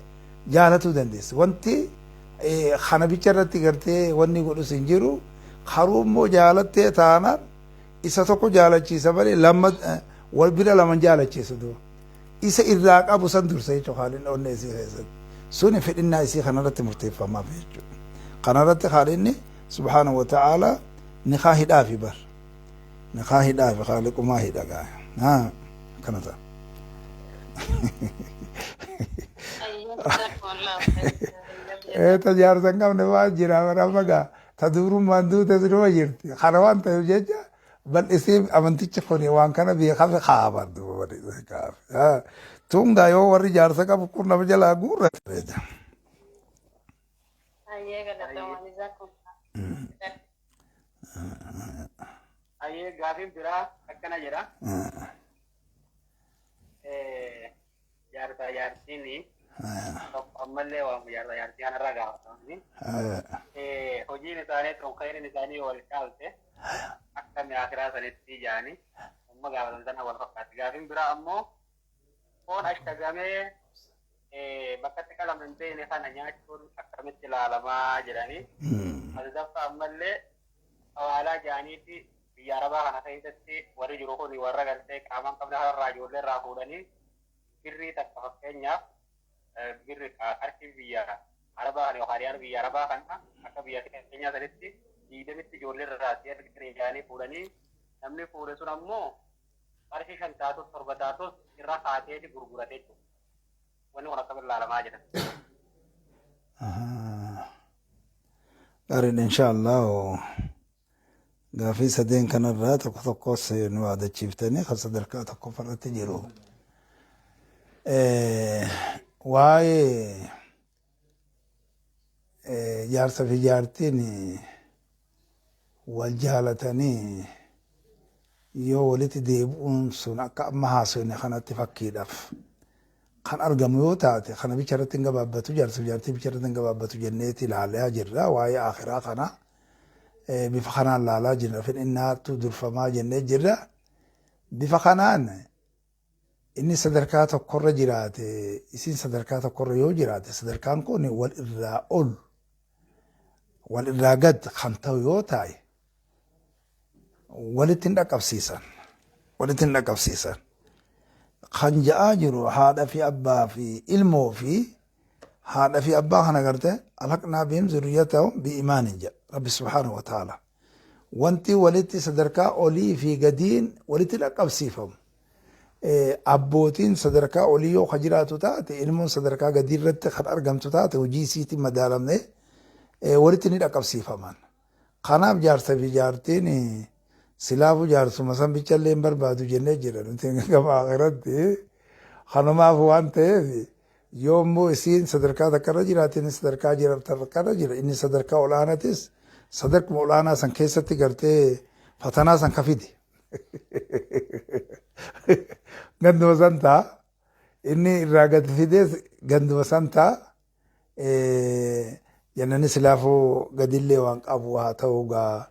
jaalatuu dandeessi. Wanti kana bicha irratti gartee wanni godhus hin jiru. Karuu immoo jaalattee taanaan isa tokko jaalachiisa malee lama wal bira lama jaalachiisu duuba. Isa irraa qabu san dursa jechuudha haalli onnee isii keessatti. Suni fedhinnaa isii kanarratti murteeffamaaf jechuudha. Kanarratti haalinni subhaanahu wa ta'ala nikaa hidhaafi bar. Nikaa hidhaafi haaliqumaa hidha gaa. Haa, akkana ta'a. Ta jaarsa hin qabne waan jira amma gaa ta dubrummaan duute sinuma jirti. Kana waan ta'eef jecha bal'isee amantichi kun waan kana beekame kaaban duuba bal'isee kaafe. Tun gaa yoo warri jaarsa qabu kun nama jalaa guurra. Ayyee galatoomaa jazaakum. Ayyee gaafiin biraa akkana jedha. Jaarsaa jaartiin tokko ammallee waamu jaarsaa jaartii kanarraa gaafatamni. Hojiin isaanii tun khayriin isaanii wal caalte akkami akiraa sanitti jaani amma gaafatan sana wal fakkaatti. Gaafiin biraa ammoo foon ashagamee bakkatti qalame hin beekne kana nyaachuun akkamitti ilaalamaa jedhanii. Asdaffaa ammallee hawaalaa jaaniiti biyya arabaa kana keessatti warri jiru kun warra galtee qaamaan qabne kanarraa ijoollee irraa fuudhanii birrii takka fakkeenyaaf birri qarshii biyya arabaa kana yookaan riyaala biyya arabaa kana akka biyya keenyaa sanitti 20tti ijoollee irraa si erga jaanii fuudhanii namni fuudhe sun ammoo qarshii 5 taatus 7 taatus irra kaateeti gurgurate jechuudha. Wanni kun akkamitti ilaalamaa jedhan. Gaariidha inshaallah gaafii sadeen kanarraa tokko tokkos nu yaadachiiftanii kan sadarkaa tokkoffaarratti jiru. Waa'ee jaarsa fi jaartiin wal jaalatanii yoo walitti deebi'uun sun akka amma haasofne kanatti fakkiidhaaf kan argamu yoo taate kana bicha irratti hin gabaabbatu jaarsa fi jaartii bicha irratti hin gabaabbatu jenneeti ilaalaa jirra waa'ee akhiraa kana bifa kanaan ilaalaa jirra fedhinnaatu durfamaa jennee jirra bifa kanaan inni sadarkaa tokkorra jiraate isiin sadarkaa tokkorra yoo jiraate sadarkaan kun wal irraa ol wal irraa gad kan ta'u yoo ta'e walitti hin dhaqqabsiisan walitti hin dhaqqabsiisan kan ja'aa jiru haadha fi abbaa fi ilmoo fi haadha fi abbaa kana garte alhaqnaa bihim zurriyyatahum bi'imaanin jedha rabbi subhaanahu wa ta'ala wanti walitti sadarkaa olii fi gadiin walitti dhaqqabsiifamu abbootiin sadarkaa olii yoo ka jiraatu taate ilmoon sadarkaa gadii irratti kan argamtu taate hojii isiitiin madaalamne walitti ni dhaqqabsiifaman. Kanaaf jaarsa fi jaartiin silaafuu jaarsuma san bichallee hin barbaadu jennee jira nuti gama akhiratti kanumaaf waan ta'eef yoo immoo isiin sadarkaa takkarra jiraate inni sadarkaa jira takkarra jira inni sadarkaa olaanatis sadarkuma olaanaa san keessatti gartee fatanaa san ka fide. Ganduma san ta'a. Inni irraa gad fidees ganduma san ta'a. Jannani silaafuu gadillee waan qabu haa ta'u gaa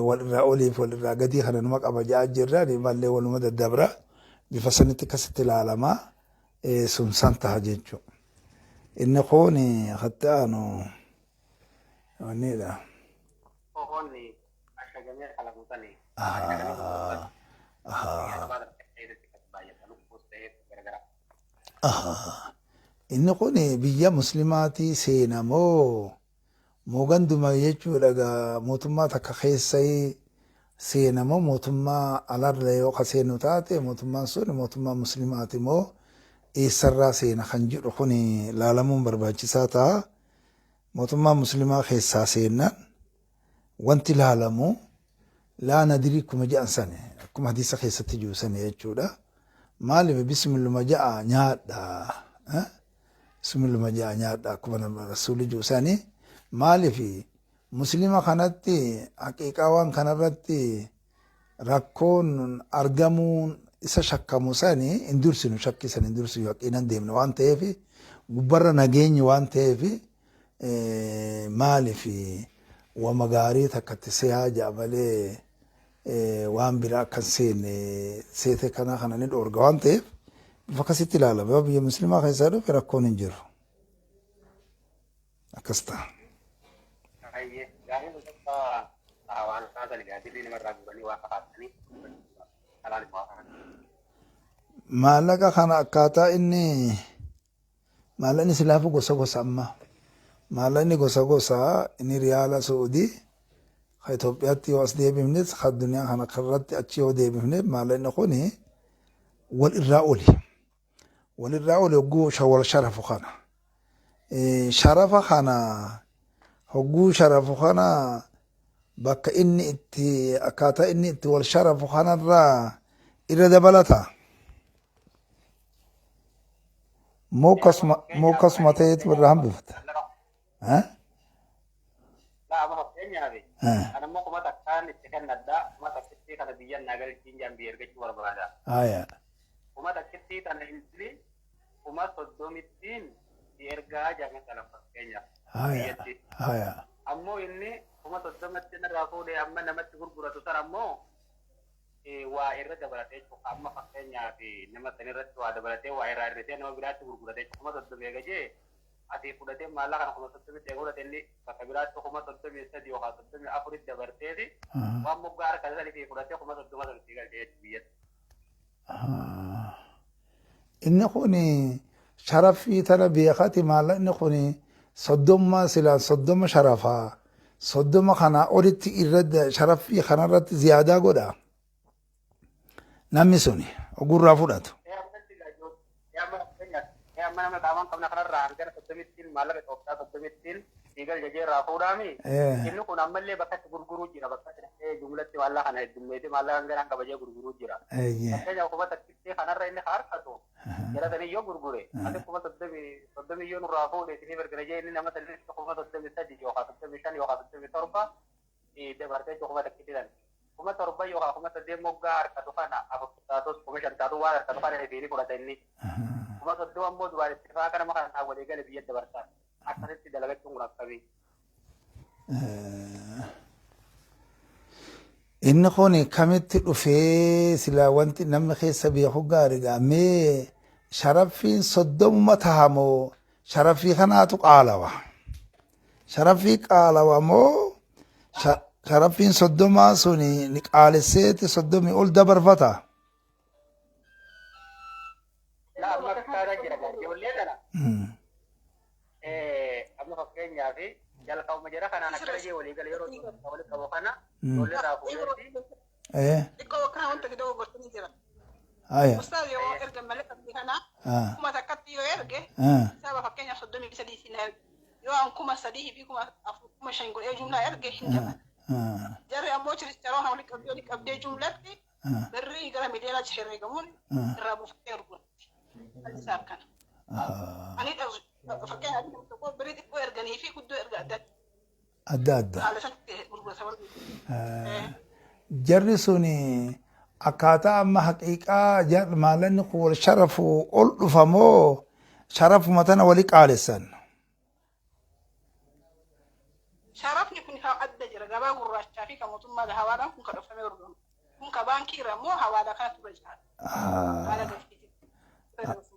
wal irraa oliif wal irraa gadii kana numa qaba ja'a jirra mallee waluma daddabra bifa sanitti akkasitti ilaalama sun san ta'a jechuudha. Inni kun hatti aanu wannidha. Foon ashagamee qalamu sani. Inni kun biyya muslimaatii seena moo moo ganduma jechuudha gaa mootummaa takka keessa seena moo mootummaa alarra yoo ka seenu taate mootummaan sun mootummaa muslimaati moo eessarraa seena kan jedhu kun laalamuun barbaachisaa ta'a. Mootummaa muslimaa keessaa seennaan wanti laalamu laa nadirii akkuma jedhan sani akkuma hadiisa keessatti jiru sani jechuudha. Maaliif bismilluma ja'a nyaadha. Bismilluma ja'a nyaadha akkuma rasuulli jiru sani. Maaliif muslima kanatti haqiiqaa waan kanarratti rakkoon argamuun isa shakkamu sani hin dursinu shakkii san hin dursinu yaqiinan deemne waan ta'eef gubbarra nageenyi waan ta'eef maaliif wama gaarii takkatti sehaa ja'a malee waan biraa akka hin seenne seete kana kana ni dhoorga waan ta'eef bifa akkasitti ilaalama. Yoo biyya musliimaa keessaa dhufe rakkoon hin jiru. Akkas ta'a. Baay'ee gaarii tokko waan kaasan gaafii namarraa guuranii waan kaasanii kalaan immoo Maallaqa kana akkaataa inni maallaqni silaafuu gosa gosa amma maallaqni gosa gosa inni riyaala Suudii ka Itoophiyaatti yoo as deebifnes ka addunyaa kana irratti achi yoo deebifne maallaqni kuni wal irraa oli. Wal irraa oli hogguu wal sharafu kana. Sharafa kana hogguu sharafu kana bakka inni itti akkaataa inni itti wal sharafu kanarraa irra dabalata. Moo akkasuma ta'eetu irra hambifata. Amma fakkeenyaaf kan ammoo 1000n itti kennadha. 1000 kana biyya naa galchiin jaan biyya ergachuu barbaada. 1000 tana inni 30,000n si ergaa jaa masalan fakkeenyaaf biyyatti. Ammoo inni 30,000tti irraa fuudhee amma namatti gurguratu sana ammoo waa irra dabalatee jechuudha. Amma fakkeenyaaf nama san irratti waa dabalatee waa irraa hir'isee nama biraatti gurguratee jechuudha. 30,000 eega jee asii fudhatee maallaqa kana 30,000tti eega fudhate inni bakka biraatti 33,000 yookaan 34tti dabarteeti waan moggaa harka sanii fudhatee 30,000 sana itti galchee jechuudha biyyatti. Inni kun sharaffii tana beekati maallaqni kun 30 silaa 30 sharafa 30 kanaa olitti irra sharaffii kanarratti ziyaadaa godha. Namni suni ogurraa fudhatu. Amma nama qaamaan qabna kanarraa hangana 30ttiin maallaqa Itoophiyaa 30ttiin siigal jajee irraa fuudhaami. Inni kun ammallee bakka itti gurguruu jira. Bakka itti jumlatti maallaqa kana heddummeessee maallaqa hangana kabajee gurguruu jira. Fakkeenyaaf 1000 kanarra inni harkatu jara sanii yoo gurgure ati 30,000 yoo nurraa fuudhe isinii ergina jee inni nama sanii 33,000 yookaan 35 yookaan 37 dabartee 1000 sana. 7,000 yookaan 8,000 moggaa harkatu kana 4 taatus 5,000 taatu waan harkatu kana ifiini fudhata inni. 30,000 ammoo duraan itti faa nama kana walii gale biyya dabarsaa. Akkasitti dalagachuun kun akkamii? Inni kun kamitti dhufee silaa wanti namni keessa beeku gaariidha. Mee sharaffiin 30 taha moo sharaffii kanaatu qaalawa? Sharaffii qaalawa moo sharaffiin 30 suni ni qaalesseeti 30 ol dabarfata? Laa amma akkaataa jira ijoollee kana amma fakkeenyaaf jalqabuma jara kanaan akkana jee walii gala yeroo walitti qabu kana ijoollee irraa fuudheetti. Xiqqoo akkana wanta gidduu gorsanii jira. Ustaaz yoo erga malee qabdi kana 1000tti yoo erge saba fakkeenyaaf 33 siin erge yoo an 3,000 fi 4,000 5,000 godhee jumlaa erge hin dabala. Jarri ammoo chiricharoo kana walitti qabdee walitti qabdee jumlatti birrii gara miliyoonaa herreegamuun irraa buufatee gurguratti. Isaa akkana. Ani fakkeenyaaf tokko birrii xiqqoo erganii fi guddoo erga adda adda adda. Haala sanatti gurgurata warri. Jarri sun akkaataa amma haqiiqaa maallaqni kun wal sharafu ol dhufa moo sharafuma tana wali qaalessan? Sharafni kun kan adda jira gabaa gurraachaa fi kan mootummaa hawaadhaan kun kan dhofamee gurguramu. Kun ka baankii irra immoo hawaalaa kanatti irra jira. Haala galfiiti.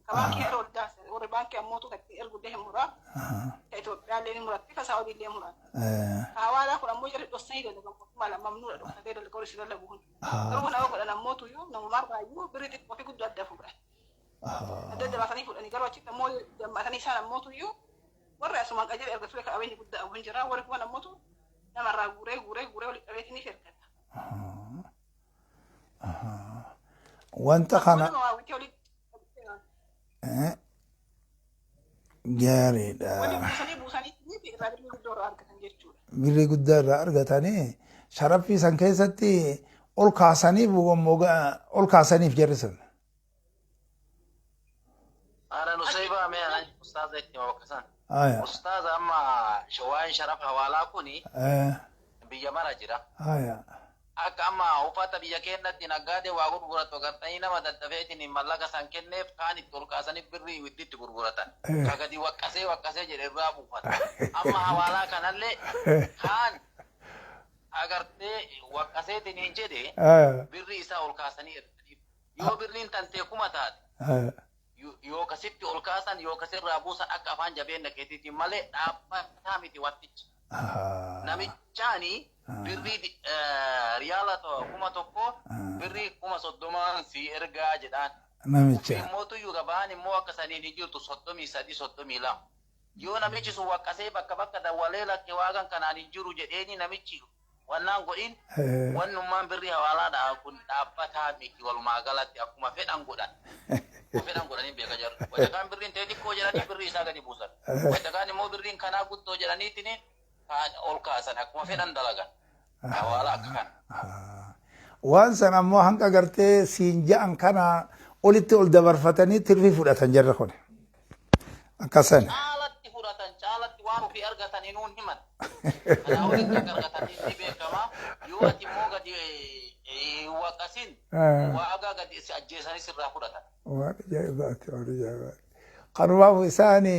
Ka baankii irra ol daasa. Warri baankii ammoo kan ittiin ergu illee hin muraa. Ka Itoophiyaa illee ni muratti ka Saa'udii illee muraa. Ka hawaalaa kun ammoo jarri dhoksanii dalagan mootummaa mamnuudha dhoksatee dalaga warri si dalagu kun. Garuu kana yoo godhan ammoo tuyyuu namumarraayyuu birrii xiqqoo fi guddoo adda fuudhan. Adda adda baasanii fuudhanii garuu achitti ammoo dammaatanii isaan ammoo tuyyuu warri asumaan qajeela erga ture qabeenyi guddaa qabu hin jira warri kuwan ammootu namarraa guuree guuree guuree walitti qabeetiniif ergata. Wanta kana Nama waa witee walitti gaariidha. waliin buusanii buusanii irraa birrii guddoo irraa argatan jechuudha. Birrii guddaa irraa argatanii sharaffii san keessatti ol kaasaniif ol kaasaniif jarri sun. Ana Nusayba mee ana ustaaza itti hima bakka san. Aya. Ustaaza amma waa'een sharafa hawaalaa kuni biyya mara jira. Akka amma uffata biyya keenyatti naggaadee waa gurguratu agartanii nama daddafeetiin mallaqa san kenneef kaan itti ol kaasanii birrii itti itti gurguratan. Ka gadi waqqasee waqqasee jedhe irraa buufata. Amma hawaalaa kanallee kaan agartee waqqaseetiin hin jedhe birrii isaa ol kaasanii erganiif. Yoo birriin tantee 1000 taate yoo kasitti ol kaasan yoo kasirraa buusan akka afaan jabeenya keetiitiin malee dhaabbataa miti wantichi. Namichaani birrii riyaala 1000 birrii 30,000 si ergaa jedhaan. Namicha. Immoo gabaan immoo akka saniin hin jirtu 33 32. Yoo namichi sun waqqasee bakka bakka dawwalee lakke waagan kanaan hin jiru jedheeni namichi wannaan godhin wannummaan birrii hawaalaadha kun dhaabbataa miti walumaa galatti akkuma fedhan godhan. Akkuma fedhan godhanii beeka jarri. Wayita kaan birriin ta'e xiqqoo jedhanii birrii isaa gadi buusan. Wayita kaan immoo birriin kanaa guddoo jedhaniitiin kaan ol kaasan akkuma fedhan dalagan. Hawaala akka kana. Waan san ammoo hanqa gartee siin ja'an kana olitti ol dabarfatanii tirfii fudhatan jarri kun. Akkasan. Caalatti fudhatan caalatti waan ofii argatan hinuun himan. Kanaa olitti akka argatan ni beekama. Yoo ati immoo gadi hin waqasin waagaa gadi si ajjeesanii sirraa fudhatan. Waan ajaa'ibaati waan ajaa'ibaati. Kanumaaf isaani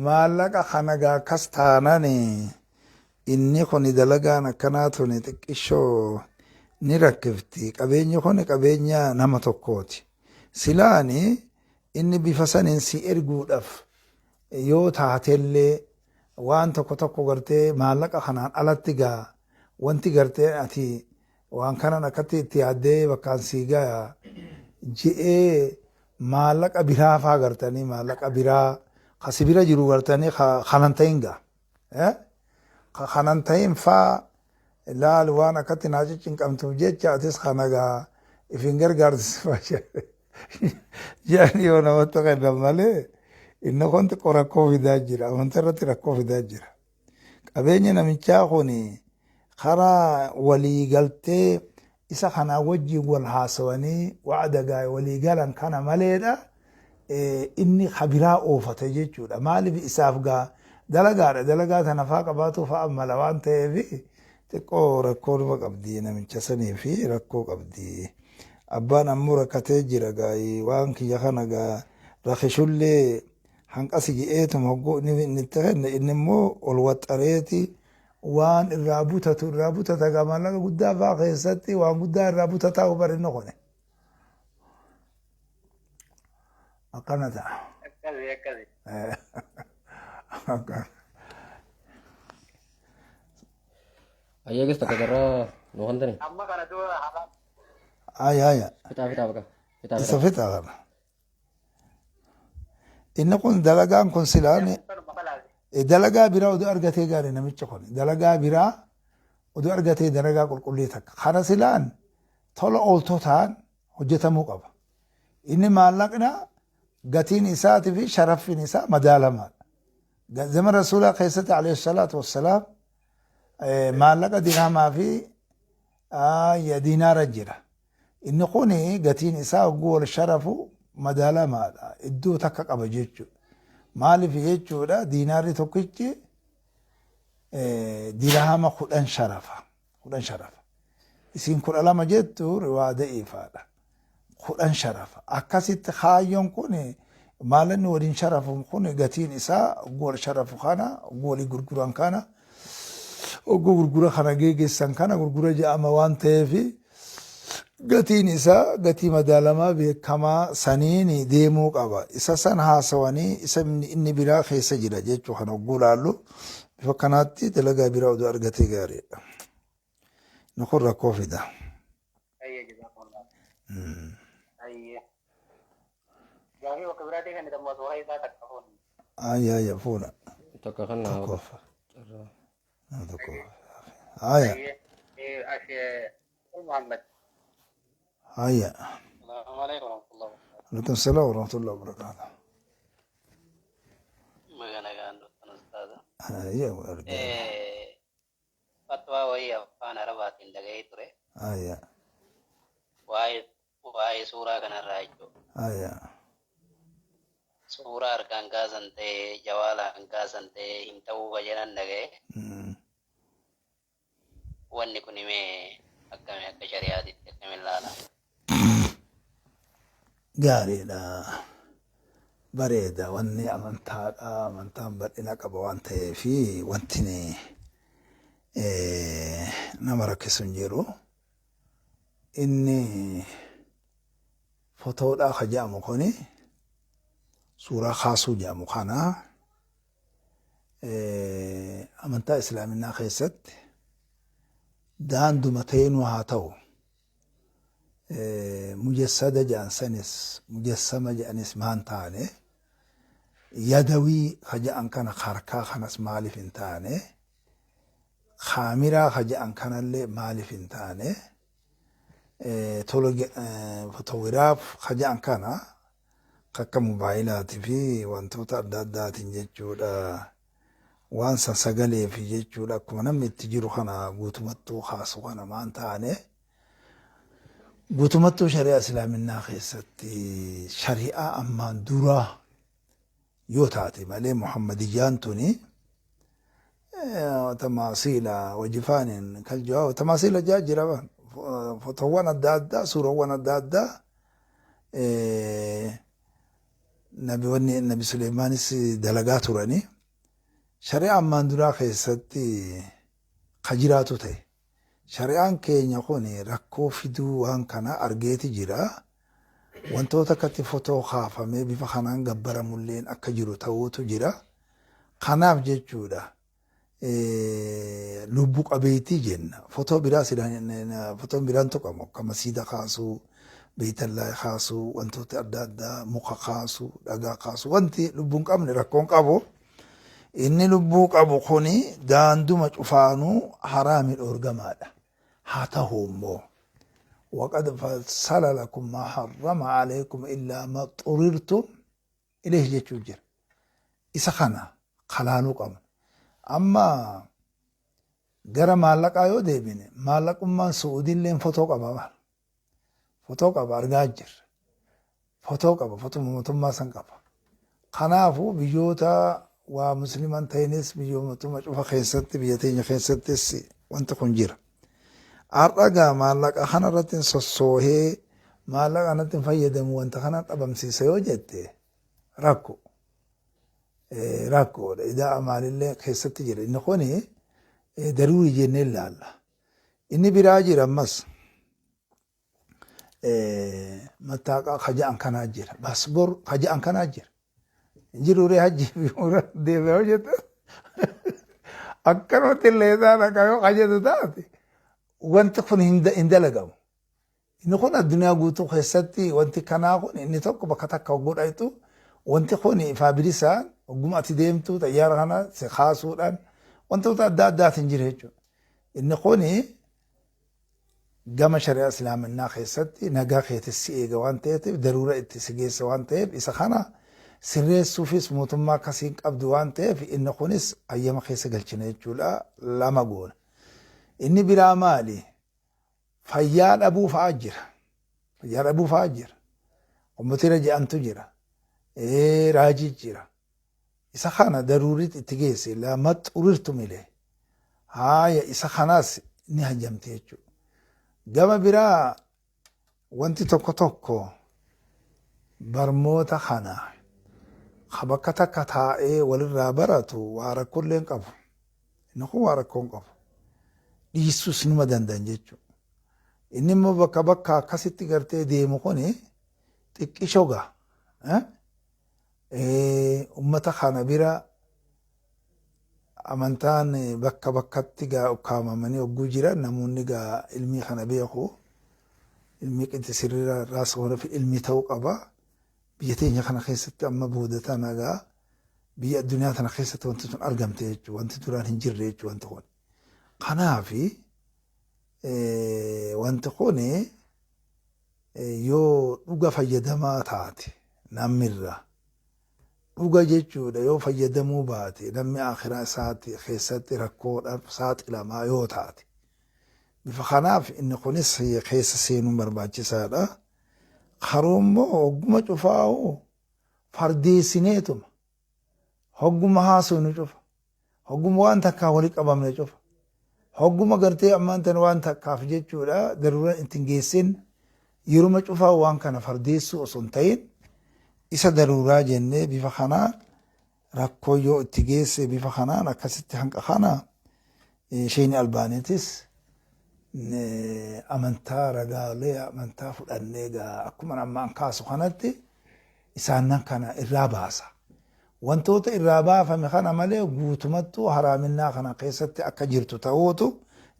maallaqa kana gaa akkas taanani inni kun dalagaan akkanaa tuni xiqqishoo ni rakkifti. Qabeenyi kun qabeenya nama tokkooti. Silaani inni bifa saniin si erguudhaaf yoo taatellee waan tokko tokko gartee maallaqa kanaan alatti gaa wanti gartee ati waan kanan akkatti itti yaaddee bakkaan sii gaya je'ee maallaqa biraa faa gartanii maallaqa biraa ka si bira jiru gartanii ka kanan ta'in gaa ka kanan ta'in faa laal waan akkatti naa ciccinqamtuuf jecha atis kana gaa ifin gargaarsifa jedhanii yoo namatti kennan malee inni kun xiqqoo rakkoo fidaa jira amantaa irratti rakkoo fidaa jira. Qabeenyi namichaa kun karaa walii galtee isa kanaa wajjin wal haasawanii wa'ada gaa walii galan kana maleedha inni kabiraa oofate jechuudha. Maaliif isaaf gaa dalagaadha dalagaa tana faa qabaatu fa'a mala waan ta'eef xiqqoo rakkoo numa qabdi namicha sanii fi rakkoo qabdi. Abbaan ammoo rakkatee jira gaa waan kiyya kana gaa rakishullee hanqasi je'eetuma hogguu inni itti kenne inni immoo ol waxxareeti waan irraa butatu irraa butata gaa maallaqa guddaa faa keessatti waan guddaa irraa butataa hubar inni kune. Akkana ta'a. Akkasi akkasi. Akkana. Ayyeegas takka carraa nu kantani. Amma kana dura haala Aya aya. Fitaa fitaa baqa. Fitaa Isa fitaa. fitaa kana. Inni kun dalagaan kun silaan kanuma kalaasi. dalagaa biraa oduu argatee gaarii namichi kun dalagaa biraa oduu argatee dalagaa qulqullii takka. Kana silaan tola ooltotaan hojjetamuu qaba. Inni maallaqna gatiin isaatii fi sharaffin isaa madaalamaadha. Zaman Rasuulaa keessatti alayhi salaatu wassalaam maallaqa dirhamaa fi diinaara jira. Inni kun gatiin isaa hogguu wal sharafu madaalamaadha. Iddoo takka qaba jechuudha. Maaliif jechuudha diinaarri tokkichi dirhama 10 sharafa. 10 sharafa. Isin 12 jettu riwaa da'iifaadha. 10 sharafa. Akkasitti kaayyoon kun maalanni waliin sharafu kun gatiin isaa hogguu wal sharafu kana hogguu walii gurguran kana hogguu gurgura kana geeggeessan kana gurgura jedhama waan ta'eef gatiin isaa gatii madaalamaa beekamaa saniin deemuu qaba. Isa san haasawanii isa inni biraa keessa jira jechuu kana hogguu laallu bifa kanaatti dalagaa biraa oduu argatee gaariidha. Inni kun rakkoo fida. Ayyee jazakumullah. Ayyee. Gaafii bakka biraatii kan jedhamu osoo isaa takka fuun. Ayya ayya fuudha. Takka kan naa Tokkoof. carraa. Tokkoof. Ayya Ayyee. Ashee Muhammad. ayya. Salaamu alaikum warahmatullahi wabarakatuh. Alaikum salaam wa rahmatullahi wa barakaatuh. Baga nagaan dhuftan ustaaza. Ayya argaa. Fatwaa wayii afaan Arabaatiin dhaga'ee ture. Ayya Waa'ee suuraa kanarraa jechuudha. ayya. Suuraa harkaan kaasan ta'ee jawaalaan kaasan ta'ee hin ta'uu ka jedhan dhaga'e. Wanni kun himee akkami akka shari'aatitti akkamiin ilaala? Gaariidha. Bareeda wanni amantaadha. Amantaan bal'ina qaba waan ta'eef wanti nama rakkisu hin jiru. Inni fotoodhaa ka jedhamu kuni suuraa kaasuu jedhamu kana amantaa islaaminaa keessatti daanduma ta'eenuu haa ta'u mujassada jedhan sanis mujassama jedhanis maan taane yadawii ka jedhan kana harkaa kanas maaliif hin taane kaamiraa ka jedhan kanallee maaliif hin taane fotoogiraaf ka jedhan kana Akka mobaayilaatii fi wantoota adda addaatiin jechuudha. Waan san sagalee fi jechuudha akkuma namni itti jiru kana guutumattuu kaasu kana maan taane guutumattuu shari'aa islaaminaa keessatti shari'aa ammaan duraa yoo taate malee Muhammadiyyaan tuni tamaasiila wajifaanin kaljawaa tamaasiila jaa jira, fotoowwan adda addaa, suurawwan adda addaa nabi wanni nabi Suleemaanis dalagaa turanii shari'aa ammaan duraa keessatti ka jiraatu ta'e. Shari'aan keenya kun rakkoo fiduu waan kana argeeti jira. Wantoota akkatti fotoo kaafamee bifa kanaan gabbaramulleen akka jiru ta'uutu jira. Kanaaf jechuudha lubbu qabeettii jenna. Fotoo biraa fotoon biraan tuqamu akka masiida kaasuu, beeytallaa kaasuu, wantoota adda addaa, muka kaasuu, dhagaa kaasuu, wanti lubbuun qabne rakkoon qabu. Inni lubbuu qabu kuni daanduma cufaanuu haraami dhoorgamaadha. Haa ta'u immoo وقد فصل لكم ما حرم عليكم إلا ما اضطررتم إليه jechuu jira. Isa kana kalaaluu qabna. Amma gara maallaqaa yoo deebine, maallaqummaan Su'uudiilleen fotoo qaba maal? Fotoo qaba, argaa jirra. Fotoo qaba, fotoo mootummaa san qaba. Kanaafuu biyyoota waa musliman ta'inis biyyootuma cufa keessatti, biyya teenya keessattis wanti kun jira. Har'a gaa maallaqa kana irratti sossoohee maallaqa kanatti hin fayyadamu, wanta kana dhabamsiisa yoo jette rakko. Rakkoodha. Idaa maalillee keessatti jira. Inni kuni daruurii jennee ilaalla. Inni biraa jira ammas. Mattaaqaa kaja'an kanaa jira. Baasboor kaja'an kanaa jira. Jiruuree hajji fi umraa deemee yoo jette akkanumatti illee isaan akka yoo kajetu taate wanti kun hin dalagamu. Inni kun addunyaa guutuu keessatti wanti kanaa kun inni tokko bakka takka hogguu dhayxu wanti kun ifaa bilisaan hogguma ati deemtu xayyaara kana si kaasuudhaan wantoota adda addaatiin jira jechuudha. Inni kun gama shari'aa islaaminaa keessatti nagaa keetis si eega waan ta'eef, daruura itti si geessa waan ta'eef, isa kana sirreessuufis mootummaa akkasiin qabdu waan ta'eef inni kunis hayyama keessa galchina jechuudha, lama goona. Inni biraa maali? Fayyaa dhabuu fa'aa jira. Fayyaa dhabuu fa'aa jira. Kompiitara jedhantu jira. Raajii jira. Isa kana daruuritti itti geesse lama xurirtu milee. Haaya, isa kanaas ni hayyamte jechuudha. Gama biraa wanti tokko tokko barmoota kana ka bakka takka taa'ee walirraa baratu waa rakkoollee hin qabu. Inni kun waa rakkoo hin qabu. Dhiisuus numa danda'an jechuudha. Inni immoo bakka bakka akkasitti gartee deemu kuni xiqqishoo gaa. Uummata kana bira amantaan bakka bakkatti gaa ukkaamamanii hogguu jiran namoonni gaa ilmii kana beeku. Ilmii qinxi sirriiraa irraas fi ilmii ta'uu qaba. Biyya teenya kana keessatti amma booda tana gaa biyya addunyaa tana keessatti wanti sun argamte jechuudha. Wanti duraan hin jirre jechuudha wanti kun. Kanaafi wanti kun yoo dhuga fayyadamaa taate nammirraa dhuga jechuudha, yoo fayyadamuu baate namni akhiraa isaatti keessatti rakkoodhaaf saaxilamaa yoo taate, bifa kanaaf inni kunis keessa seenuun barbaachisaadha. Karuu immoo hogguma cufaa'u fardeessineetuma hogguma haasofnu cufa, hogguma waan takkaa wali qabamne cufa, hogguma gartee ammaan tan waan takkaaf jechuudha daruuraan ittiin geessin yeruma cufaa waan kana fardeessuu osoo hin ta'in isa daruuraa jennee bifa kanaan rakkoo yoo itti geesse bifa kanaan akkasitti hanqa kana isheen Albaaniitis amantaa ragaalee amantaa fudhannee gaa akkuma ammaan kaasu kanatti isaanan kana irraa baasa. Wantoota irraa baafame kana malee guutumattuu haraaminaa kana keessatti akka jirtu ta'uutu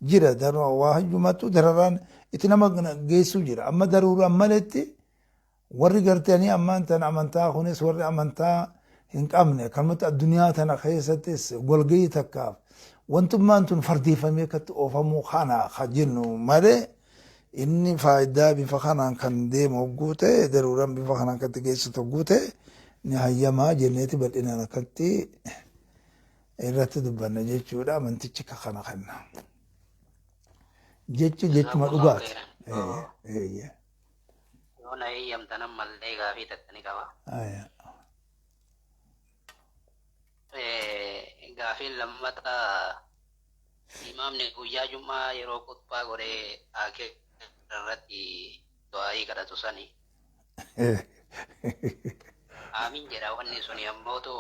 jira. Waa hayyumattuu dararaan itti nama geessuu jira. Amma daruuraan maletti warri gartanii ammaan tana amantaa kunis warri amantaa hin qabne kanumatti addunyaa tana keessattis walgahii takkaaf wantummaan tun fardeeffamee akkatti oofamuu kana ka jennu malee. Inni faayidaa bifa kanaan kan deemu hogguu ta'e, daruuraan bifa kanaan kan itti geessitu hogguu ta'e, ni hayyamaa jenneeti bal'inaan akkatti irratti dubbanna jechuudha. Amantichi ka kana kenna. Jechi jechuma dhugaati. Yoo na eeyyamtan ammallee gaafii takka ni qaba. Gaafiin lammataa, imaamni guyyaa Jum'aa yeroo khutbaa godhee aakira irratti du'aayii kadhatu sani aamin jedha. Wanni suni ammootu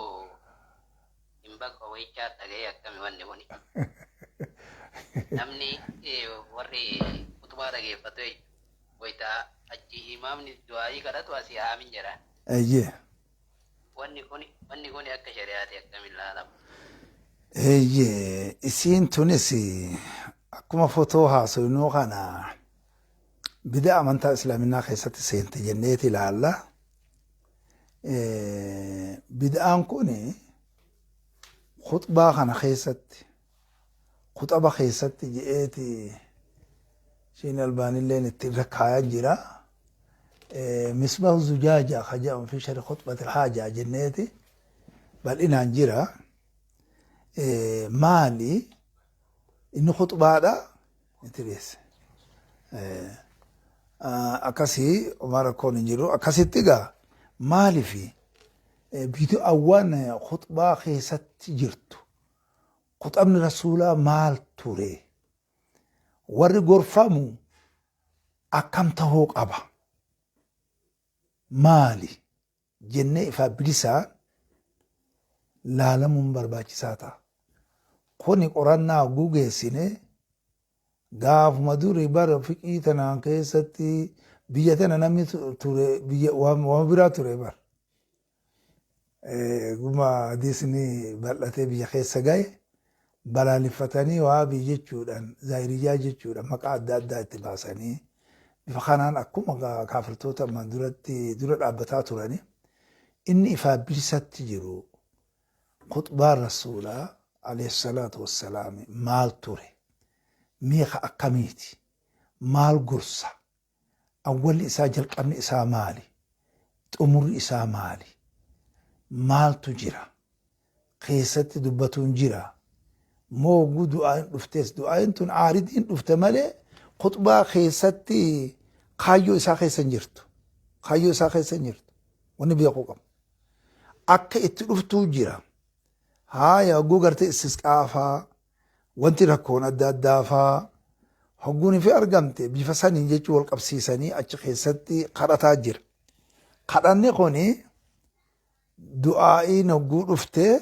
hin bakka wayichaa dhaga'ee, akkami wanni kuni? Namni warri khutbaa dhageeffatu wayita achi imaamni du'aayii kadhatu asii aamin jedha. Wanni kuni akka shari'aati akkamiin ilaalama? Eeyyee, isiin tunis akkuma fotoo haasofnuu kana bida amantaa islaaminaa keessatti seente jenneeti ilaalla. Bid'aan kun khutbaa kana keessatti, khuxaba keessatti je'eeti Shiin Albaanilleen itti irra kaayaa jira. Misbaahu Zujaaja ka jedhamu fi shari khutbati haajaa jenneeti bal'inaan jira. Maali inni khutbaadha itti dhiyeesse. Akkasii homaa rakkoon hin jiru. Akkasitti egaa maalifi bid'aawwan khutbaa keessatti jirtu, khuxabni rasuulaa maal ture? Warri gorfamu akkam tahuu qaba? Maali? Jennee ifaa bilisaan laalamuun barbaachisaa ta'a. Kuni qorannaa hogguu geessine, gaafuma duri bara fiqii tanaan keessatti biyya tana namni ture biyya waan biraa ture bar. Guma hadiisni bal'atee biyya keessa gahe, balaaleffatanii waabii jechuudhaan, zaahiriyyaa jechuudhaan maqaa adda addaa itti baasanii, bifa kanaan akkuma kaafirtoota ammaan duratti dura dhaabbataa turani. Inni ifaa bilisatti jiru, khutbaan rasuulaa alayhi salaatu wassalaam maal ture? Meeqa akkamiiti? Maal gorsa? Awwalli isaa, jalqabni isaa maali? Xumurri isaa maali? Maaltu jira? Keessatti dubbatuun jira. Moo hogguu du'aayin dhuftes, du'aayin tun aaridiin dhufte malee khutbaa keessatti kaayyoo isaa keessa hin jirtu. Kaayyoo isaa keessa hin jirtu. Wanni beekuu qabu. Akka itti dhuftuu jira. Haaya, hogguu gartee istisqaafaa, wanti rakkoon adda addaafaa hogguun fi argamte, bifa saniin jechuu wal qabsiisanii achi keessatti kadhataa jira. Kadhanni kuni du'aa'iin hogguu dhuftee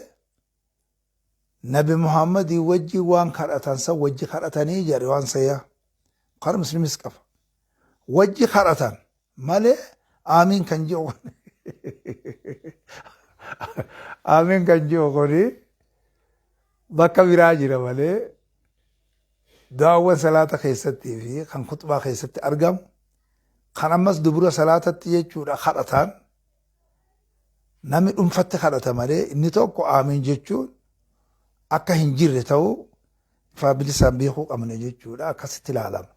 Nabi Muhammadii wajji waan kadhatan san wajji kadhatanii jedhe, waan sayyaa. Bukhari Muslimis qaba. Wajji kadhatan malee aamiin kan jiru kuni bakka biraa jira malee, du'aawwan salaata keessattii fi kan khutbaa keessatti argamu, kan ammas dubura salaatatti jechuudha kadhatan, namni dhuunfatti kadhata malee inni tokko aamiin jechuun akka hin jirre ta'uu ifaa bilisaan beekuu qabna jechuudha. Akkasitti ilaalama.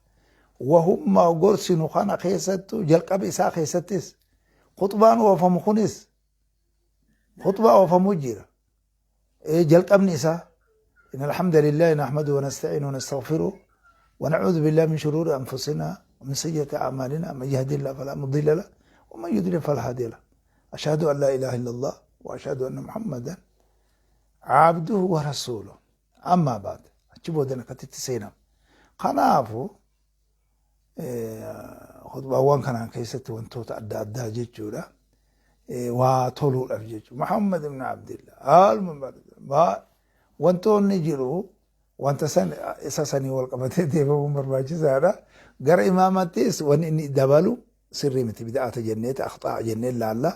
Wahummaa gorsinu kana keessattuu, jalqaba isaa keessattis, khutbaan oofamu kunis khutbaa oofamuu jira. Jalqabni isaa إن الحمد لله نحمده ونستعينه ونستغفره ونعوذ بالله من شرور أنفسنا ومن سيئة أعمالنا، من يهدي الله فلا مضل له ومن يضلل فلا هادي له، أشهد أن لا إله إلا الله وأشهد أن محمدا عبده ورسوله، أما بعد. Achi booda akkasitti seenama. Kanaafu khutbaawwan kanaan keessatti wantoota adda addaa jechuudha. Waa toluudhaaf jechuudha. Muhammad ibn Abdillah wantoonni jiru, wanta san isa sanii wal qabatee deemamuun barbaachisaadha. Gara imaamattis wanni inni dabalu sirrii miti, bid'aata jenneeti akhxaa jennee laalla.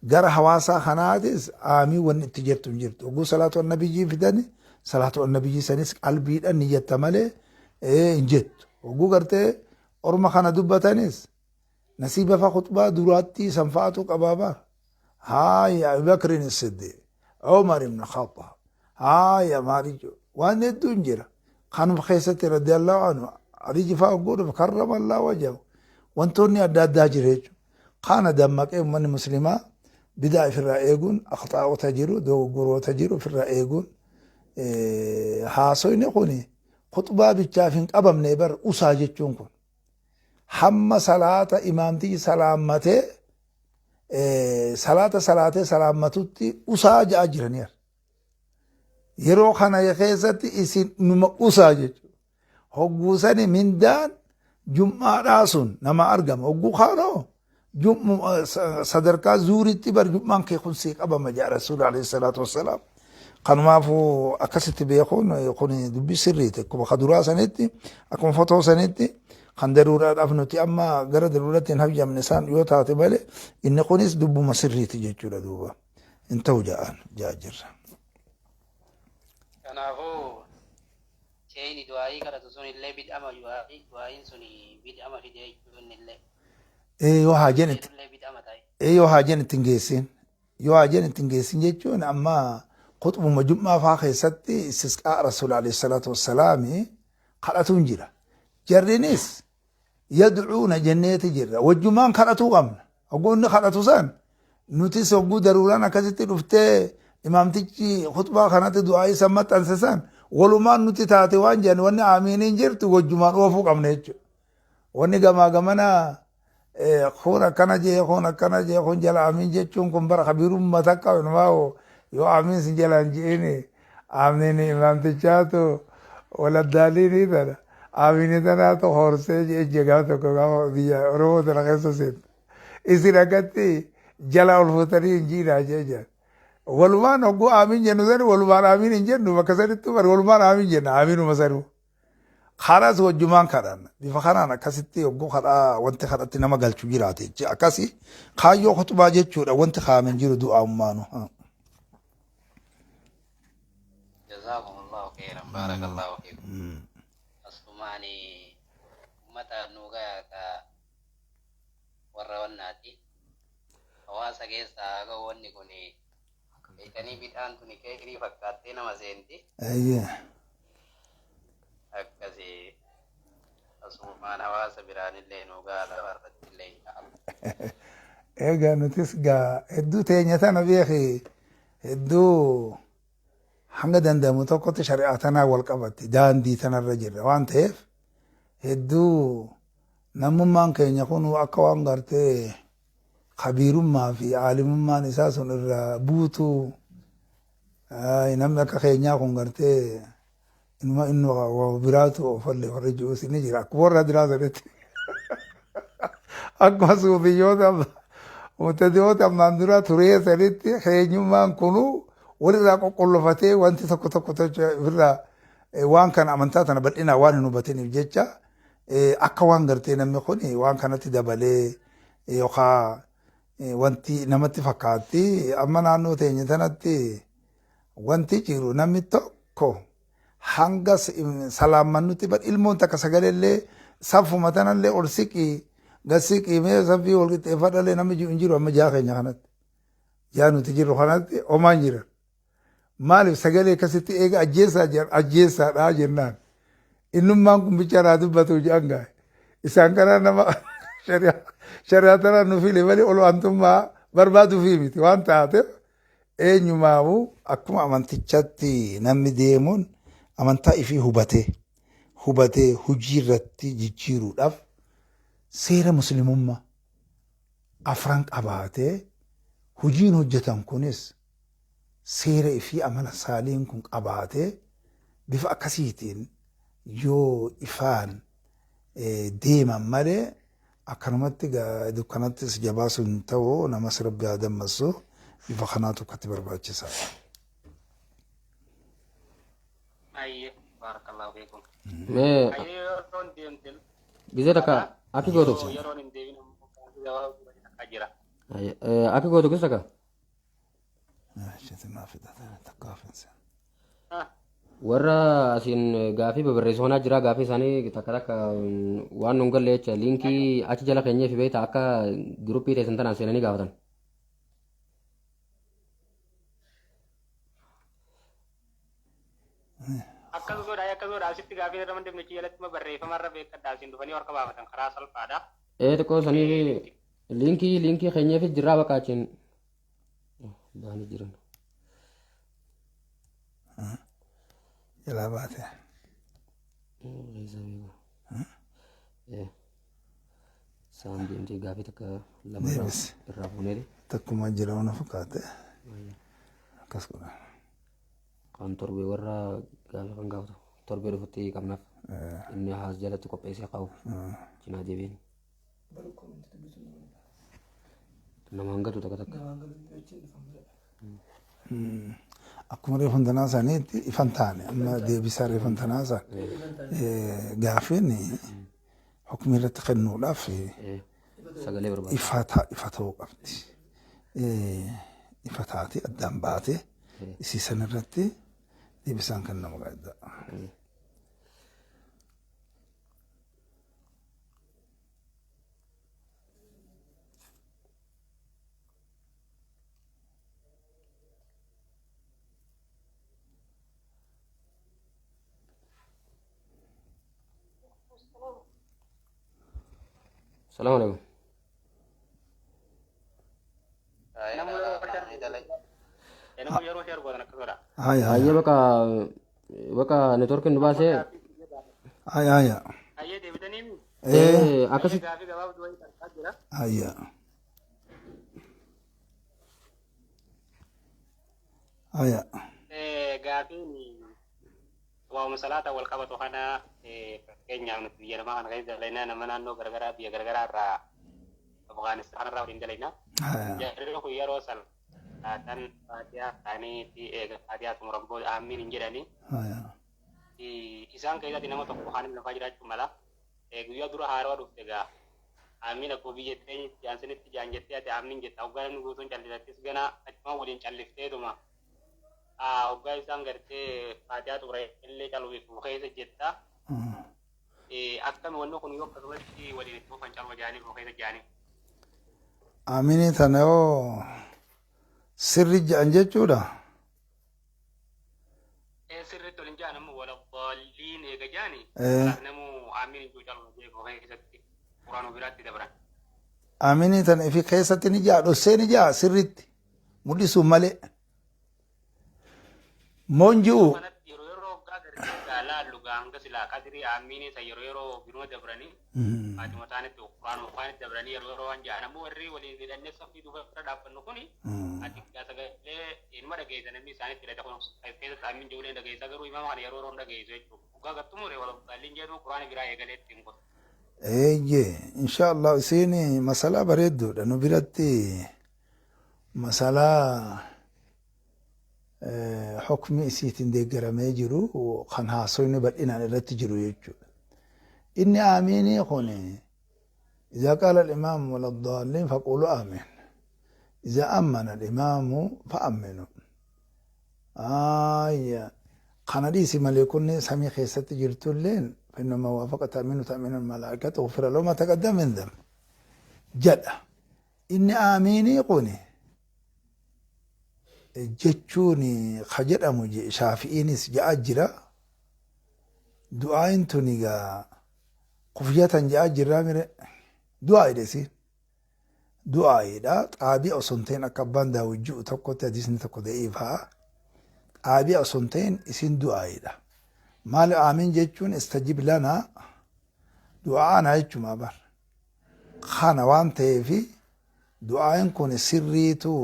Gara hawaasaa kanaatis aamii wanni itti jirtu hin jirtu. Oguu salaatu annabiyyii fidani, salaatu annabiyyii sanis qalbiidhaan niyyatta malee hin jettu. Oguu gartee orma kana dubbatanis nasiiba fa khutbaa duraatti san fa'atu qabaa bar. Haaya, Abubakrin Siddiq, Umar ibn Khattab, haaya, maali waan hedduun jira. Kanuma keessatti radiyallahu anhu. Alii Jifaa hogguu dhufe karramallaa wajahu. Wantoonni adda addaa jira jechuudha. Kana dammaqee uummanni muslimaa bidaa ifirraa eeguun akhxaa'ota jiru dogoggoroota jiru ifirraa eeguun haasoyni kun khuxbaa bichaaf hin qabamne bar usaa jechuun kun. Hamma salaata imaamtichi salaammatee salaata salaatee salaammatutti usaa ja'a jiraniira. Yeroo kana keessatti isin numa usaa jechuudha. Hogguu sani mindaan jum'aadhaa sun nama argama. Hogguu kaanoo sadarkaa zuuritti bar jum'aan kee kun sii qabama jedha Rasuulli alayhi salaatu wassalaam. Kanumaafuu akkasitti beekuun kun dubbii sirriiti. Akkuma kaduraa sanitti akkuma fotoo sanitti kan daruuraadhaaf nuti amma gara daruuratti hin hajjamne isaan yoo taate malee inni kunis dubbuma sirriiti jechuudha duuba. Hin ta'u ja'aan ja'a jirra. Kanaafuu sheeyni du'aayii kadhatu sun illee bid'ama du'aayiin sun bid'ama fide jechuun illee. Ee yoo haajeen itti Illee bid'ama ta'e. ee yoo haajeen itti hin geessin yoo haajeen itti hin geessin jechuun amma khuxbuma jum'aa faa keessatti istisqaa rasuul alayhi salaatu wassalaami kadhatuun jira. Jarrinis yadcuuna jenneeti jirra. Wajjumaan kadhatuu qabna. Hogguu inni kadhatu san nutis hogguu daruuraan akkasitti dhuftee imaamtichi khutbaa kanatti du'aa isa maxxanse san walumaan nuti taate waan jedhan wanni aamiiniin jirtu wajjumaan oofuu qabna jechuudha. Wanni gamaa gamana kun akkana jee kun akkana jee kun jala aamiin jechuun kun bara kabiirummaa takka inumaa yoo aamiin sin jalaan je'ini aamiin imaamtichaatu waladdaaliinii tana aamiinii tanaatu horsee jee jee gaafa tokko gaafa biyya Oromoo tana keessa seentu. Isin akkatti jala ol fuutanii hin jiinaa jee jedhan. Walumaan hogguu aamiin jennu sani walumaan aamiin hin jennu bakka sanittuu bari walumaan aamiin jenna aamiinuma sanuu. Kanas wajjumaan kadhanna. Bifa kanaan akkasitti yogguu kadhaa wanti kadhatti nama galchu jiraate jecha akkasi kaayyoo kutubaa jechuudha wanti kaa'ame hin jiru du'aa ummaanu. Jazaakumullahu khairan barakallahu fiikum. Asumaani ummata nuu gayaa ka warra wannaati. Hawaasa keessaa haga wanni kun beektanii bid'aan tuni keeyrii fakkaattee nama seenti. Eeyyee. Akkasi asumaan hawaasa biraanillee nuu gahaa lafa irratti illee inshaallah. Egaa nutis gaa hedduu teenya tana beeki hedduu hanga danda'amu tokkotti shari'aa tanaa wal qabatti daandii tanarra jirra waan ta'eef hedduu namummaan keenya kun akka waan gartee kabiirummaa fi aalimummaan isaa sun irraa buutuu namni akka keenyaa kun gartee inuma inni waa biraatu ofalle warri jiruus ni jira akkuma warra diraa sanitti akkuma suufiyyoota mubtadi'oota ammaan dura turee sanitti keenyummaan kunuu walirraa qoqqollofatee wanti tokko tokko tolcha ofirraa waan kana amantaa tana bal'inaan waan hin hubatiniif jecha akka waan gartee namni kun waan kanatti dabalee yookaan wanti namatti fakkaatti amma naannoo teenya tanatti wanti jiru namni tokko hanga salaammannutti bar ilmoon takka sagalellee safuma tanallee ol siqii gad siqii mee safii wal qixxeeffadhallee namni jiru hin jiru amma jaa keenya kanatti jaa nuti jirru kanatti homaa hin jiran. Maaliif sagalee akkasitti eega ajjeessaa jedhan ajjeessaadhaa jennaan. Innummaan kun bicha naa dubbatu jedhan gaa'e. Isaan kanaa nama shari'aa tanaa nu file malee ol aantummaa barbaaduufii miti waan taateef eenyumaafuu akkuma amantichatti namni deemuun amantaa ifii hubatee hubatee hojii irratti jijjiiruudhaaf seera muslimummaa afran qabaatee hojiin hojjetan kunis seera ifii amala saaliin kun qabaatee bifa akkasiitiin yoo ifaan deeman malee akkanumatti dukkanattis jabaasu hin ta'u namas rabbi haa dammassu bifa kanaatu akkatti barbaachisaadha. Ayyee barakallahu fiikum. Mee Ayyee yeroon deemte gizee takka akki gootu. yeroon hin deebiin ammoo gabaabaa takka jira. Akki gootu gizee takka. Warra asiin gaafii babarreessu kanaa jira gaafii isaanii takka takka waan nun galle jecha liinkii achi jala keenyee fi beektaa akka giruppii teessan tanaan seenanii gaafatan. Akkas godha akkas godha asitti gaafii irra mandifne jalatti barreeffamarra beekadhaa isin dhufanii harka baafatan karaa salphaadha. Ee xiqqoo sanii liinkii keenyeefis jirraa bakka achiin bahanii jiran. Jalaa baate. Keessa beeku. Isaan deemtee gaafii takka lama Deebisi. irraa fuuneeti. Takkuma jira waan fakkaate. Akkas godha. Kan torbee warra gaafii kan gaafatu torbee dhufutti qabnaaf. Inni haas jalatti qopheessee qabu. Cinaa deebiin. Nama hangatu takka takka. Akkuma reeffantanaa isaaniitti ifan taane amma deebisaa reeffantanaa isaan gaafiin hukmi irratti kennuudhaaf Sagalee barbaada. Ifa ta'uu qabdi. Ifa taate addaan baate isii san irratti deebisaan kennamu qabda. Salaamu alaikum. Namni yeroo share godhan akkas godha. Haya. Hayyee bakka bakka neetworkiin nu baasee. Haya haya. Hayyee deebitanii Ee. Akkasitti. Gaafii gabaabduu wayii takkaa jira. Haya. Haya. Gaafiin waa'uma salaata wal qabatu kana, fakkeenyaaf nuti biyya namaa kana keessa dalaynaa, nama naannoo garagaraa biyya garagaraa irraa Afgaanistaan irraa waliin dalaynaa. Haya. Jarri kun yeroo salaatan faatihaa isaaniitti eega faatihaa xumuran booda aamiin hin jedhanii. Haya. Isaan keessatti nama tokko kaan lafaa jiraachuu mala. Guyyaa dura haarawaa dhufte gaa. Aamiin akkuma biyya teenyatti jaansinitti jaan jettee ati aamiin jetta. Hoggaa namni guutuun callisattis gana achuma waliin callifteetuma. Hoggaa isaan gartee faatihaa xumura illee calwifu keessa jetta. Akkami wanni kun yoo akkasumatti waliin itti fufan calwa jaanii keessa jaanii? Aminii tana yoo sirri jedhan jechuudha. Sirriitti waliin jaan amma wala daalliin eega jaani. Namu aamiin hin jiru calwa jee keessatti quraanuu biraatti dabran. Aminii tana ifi keessatti ni jaa dhossee ni jaa sirriitti mul'isuun malee. Moon ji'u. Kanatti yeroo yeroo hoggaa gartee gaa laallu gaa hanga silaa qadirii aamiin isa yeroo yeroo biruma dabranii faatuma isaanitti quraanuma afaanitti dabranii yeroo yeroo waan jaan ammoo warri waliin hidhannee safii duuba bira dhaabbannu kuni ati gaa sagalee inuma dhageessa, namni isaanitti hidhate kun keessatti aamiin jiruulee dhageessa, garuu imaama kana yeroo yeroo hin dhageessu jechuudha. Hoggaa gattumure wala daalliin jedhu quraana biraa eegalee ittiin godhu. Eeyyee, insha Allah isiin masalaa bareedduudha. Nu biratti masalaa hukmi isiitiin deeggaramee jiru kan haasoyni bal'inaan irratti jiru jechuudha. Inni aamiinii kun إذا قال الإمام ولا الضالين فقولوا آمين، إذا أمن الإمام فأمنوا. آية kana dhiisi maleekonni samii keessatti jirtulleen فإنما وافق تأمين تأمين الملائكة غفر له ما تقدم من ذنب jedha. Inni aamiinii kuni jechuun ka jedhamu shaafi'iinis ja'a jira. Du'aayin tun egaa kufyatan ja'a jirraa mire du'aayidha isiin. Du'aayidha xaabi'a osoo hin ta'in akka abbaan daawwit ji'u tokkotti hadiisni tokko da'iifaa. Xaabi'a osoo hin ta'in isiin du'aayidha. Maali aamiin jechuun istajib lanaa du'aanaa jechuuma bar. Kana waan ta'eefi du'aayin kun sirriitu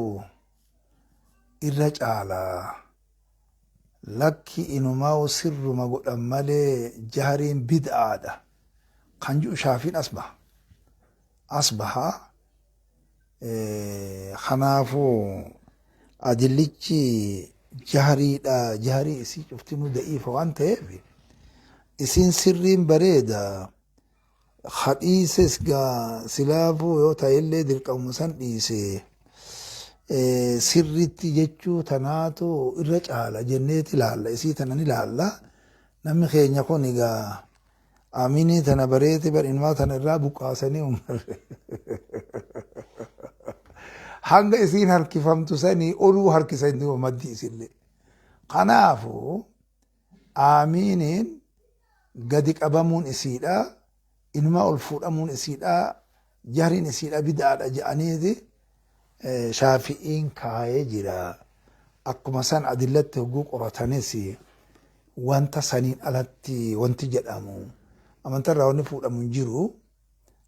irra caala. Lakki inumaa sirruma godhan malee jahariin bid'aadha. Kan ji'u shaafiin as baha. As baha. Kanaafuu adillichi jahariidha. Jaharii isii cuftinuu da'iifa waan ta'eef isiin sirriin bareeda. Hadhiises gaa silaafuu yoo ta'ellee dirqamuma san dhiise sirritti jechuu tanaatu irra caala jenneeti ilaalla. Isii tana ni ilaalla. Namni keenya kun egaa aminii tana bareete bar ilmaa tana irraa buqqaasanii umarre. Hanga isiin harkifamtu sanii oluu harkisa inni maddii isillee. Kanaafuu Aamiiniin gadi qabamuun isiidha, inuma ol fuudhamuun isiidha, jahriin isiidha bid'aadha jedhaniiti Shaafi'iin kaayee jira. Akkuma san adillatti hogguu qoratanis wanta saniin alatti wanti jedhamu amantarraa wanni fuudhamu hin jiru.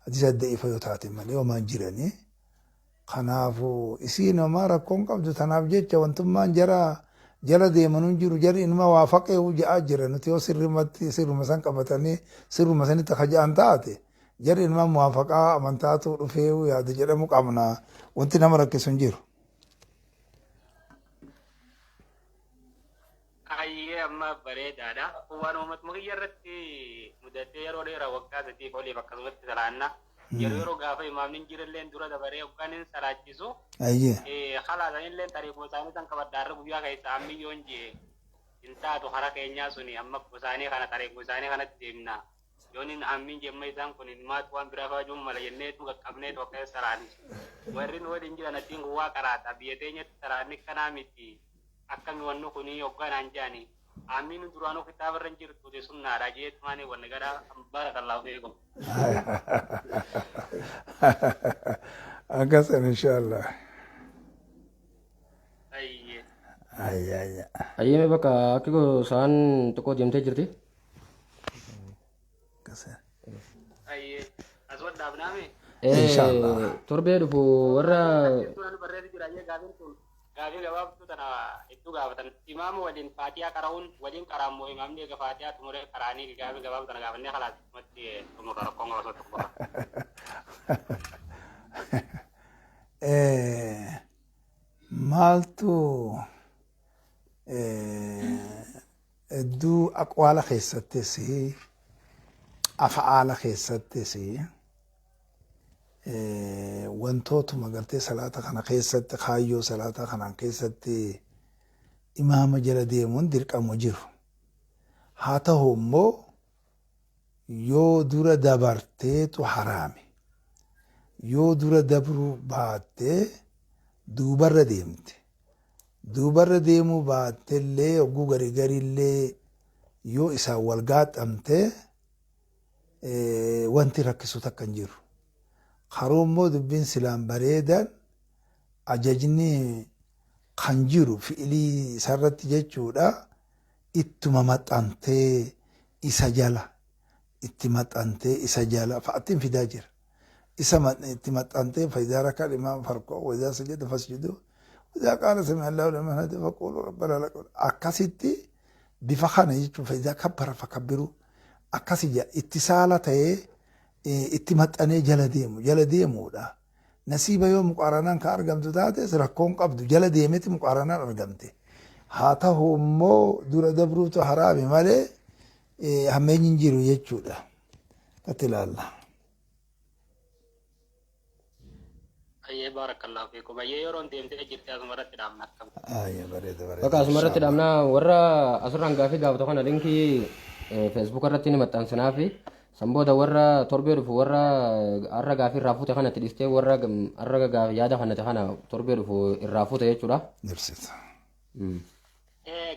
Hadiisa da'iifa yoo taate malee homaa hin jirani. Kanaafu isiin homaa rakkoon qabdu, tanaaf jecha wantummaan jara jala deemanu hin jiru. Jarri inuma waa faqeehu ja'aa jira. Nuti yoo sirrimatti sirruma san qabatanii sirruma sanitti akka ja'an taate, jarri inuma muwaafaqaa amantaatu dhufee yaada jedhamu qabna. Wanti nama rakkisu hin jiru. Ayyee, amma bareedaadha. Waan uummatuma kiyya irratti mudatee yeroo dheeraa waggaa 3 oliif akkasumatti salaanna. Yeroo yeroo gaafa imaamni hin jirelleen dura dabaree hoggaan hin salaachisu. Halaasanillee xariifuma isaanii san qabadhaarra guyyaa keessa ammi yoon jee hin taatu hara keenyaa suni amma isaanii kana xariifuma isaanii kanatti deemna. Yoon hin ammiin jemma isaan kun maatu waan biraa faajuun mala jenneetu qaqqabneetu akka salaanni. Warri nu waliin jiran atiin kun waa qaraata, biyya teenyatti salaanni kanaa miti. Akkami wanni kuni hogganaan jedhani, amiin duraanuu kitaaba irra hin jirtu, sunnaadha jeetumaani wanni gara. Barakallahu fiikum. Akkasan inshaallah. Ayyee. Ayya ayya. Ayyee, bakka akki sa'aan xiqqoo deemtee jirti. Akkasan. Ayyee. Asuma dhaabnaame. Inshaallah. Torbee dhufu warra Turan barreessi jira. Ayyee, gaafiin kun gaafii gabaabtuu tana hedduu gaafatan. Imaama waliin faatiyaa qara'uun waliin qara'ammoo imaamni eega faatiyaa xumuree qara'anii? Gaafii gabaabtuu tana gaafannee khalaas matti xumurra, rakkoon osoo tokko qofa. Maaltu hedduu aqwaala keessattis af'aala keessattis wantootuma gartee salaata kana keessatti kaayyoo salaata kanaan keessatti imaama jala deemuun dirqamu jiru. Haa ta'u immoo yoo dura dabarteetu haraami. Yoo dura dabruu baattee duubarra deemte. Duubarra deemuu baattellee hogguu garii gariillee yoo isaan wal gaaxamte wanti rakkisu takka hin jiru. Karuu immoo dubbiin silaan bareedan ajajni kan jiru fi'ilii isarratti jechuudha. Ittuma maxxantee isa jala, itti maxxantee isa jala fa'attiin fidaa jira. Isa itti maxxantee فإذا ركع الإمام فاركعوا وإذا سجد فاسجدوا وإذا قال سمع الله لمن حمده فقولوا ربنا لك. Akkasitti bifa kana jechuun فإذا كبر فكبروا akkasi jedha, ittisaala ta'ee itti maxxanee jala deemu jala deemuudha. Nasiiba yoo muqaaranaan kan argamtu taates rakkoon qabdu, jala deemeti muqaaranaan argamte. Haa ta'u immoo dura dabruutu haraami malee hammeenyi hin jiru jechuudha. Ati ilaalla. Ayyee, barakallahu fiikum. Ayyee, yeroon deemtee jirti, asuma irratti dhaabna akkam. Ayyee, bareeda bareeda. Bakka asuma irratti dhaabnaa. Warra asirraan gaafii gaafatu kana linkii Facebook irratti ni maxxansinaa fi san booda warra torbee dhufu warra har'a gaafii irraa fuute kana itti dhiistee warra har'a gaafii yaada kanate kana torbee dhufu irraa fuute jechuudha. Dursita.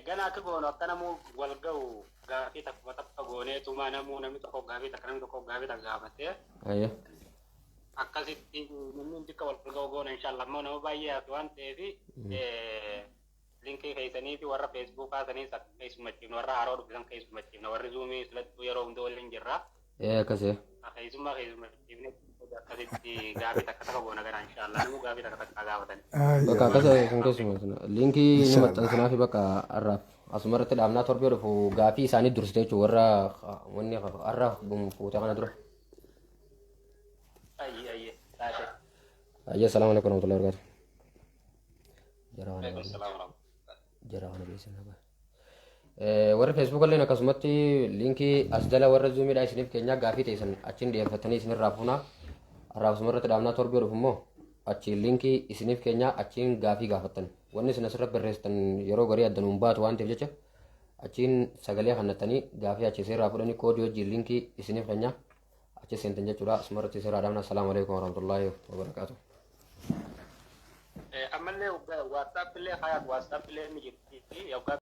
Gana akka goonu akka namuu wal ga'u gaafii takkuma takka gooneetuma namuu namni tokko gaafii takka, namni tokko gaafii takka gaafatee akkasitti namni hundi akka wal ga'u goona inshallah. Ammoo nama baay'ee hafe waan ta'eef linkii keessanii fi warra Facebookaa saniis akka keessummachiifnu, warra haaroo dhufan keessummachiifna, warri Zoomii filattuu yeroo hunda waliin jirra. Akkasii. Keessummaa keessummachiifne akkasitti gaafii takka takka goona gana inshallah, namuu gaafii takka takka gaafatan. Bakka akkas sun keessuma linkii ni maxxansinaa fi bakka har'aaf asuma irratti dhaabnaa, torbee dhufu gaafii isaanii dursite jechuudha warra wanni har'a fuute kana dura. Ayyee ayyee taate. Ayyee, السلام عليكم ورحمة الله وبركاته. Jara kana عليكم السلام ورحمة الله. Jara kana beeksisa. Warri Facebook illee akkasumatti linkii as jala warra Zoomiidhaa isiniif keenyaa, gaafii teessan achiin dhiyeeffatanii isinirraa fuunaa. Har'aaf asuma irratti dhaabnaa, torbee dhufu immoo achiin linkii isiniif keenyaa, achiin gaafii gaafattan. Wanni isin asirra barreessitan yeroo garii adda nuun baatu waan ta'eef jecha achiin sagalee kannattanii gaafii achi isinirraa fudhanii koodii wajjin linkii isiniif keenyaa achi seentan jechuudha. Asuma irratti isinirraa dhaabna. السلام عليكم ورحمة الله وبركاته. Ammallee WhatsApp illee hayaat WhatsApp illee ni jirti.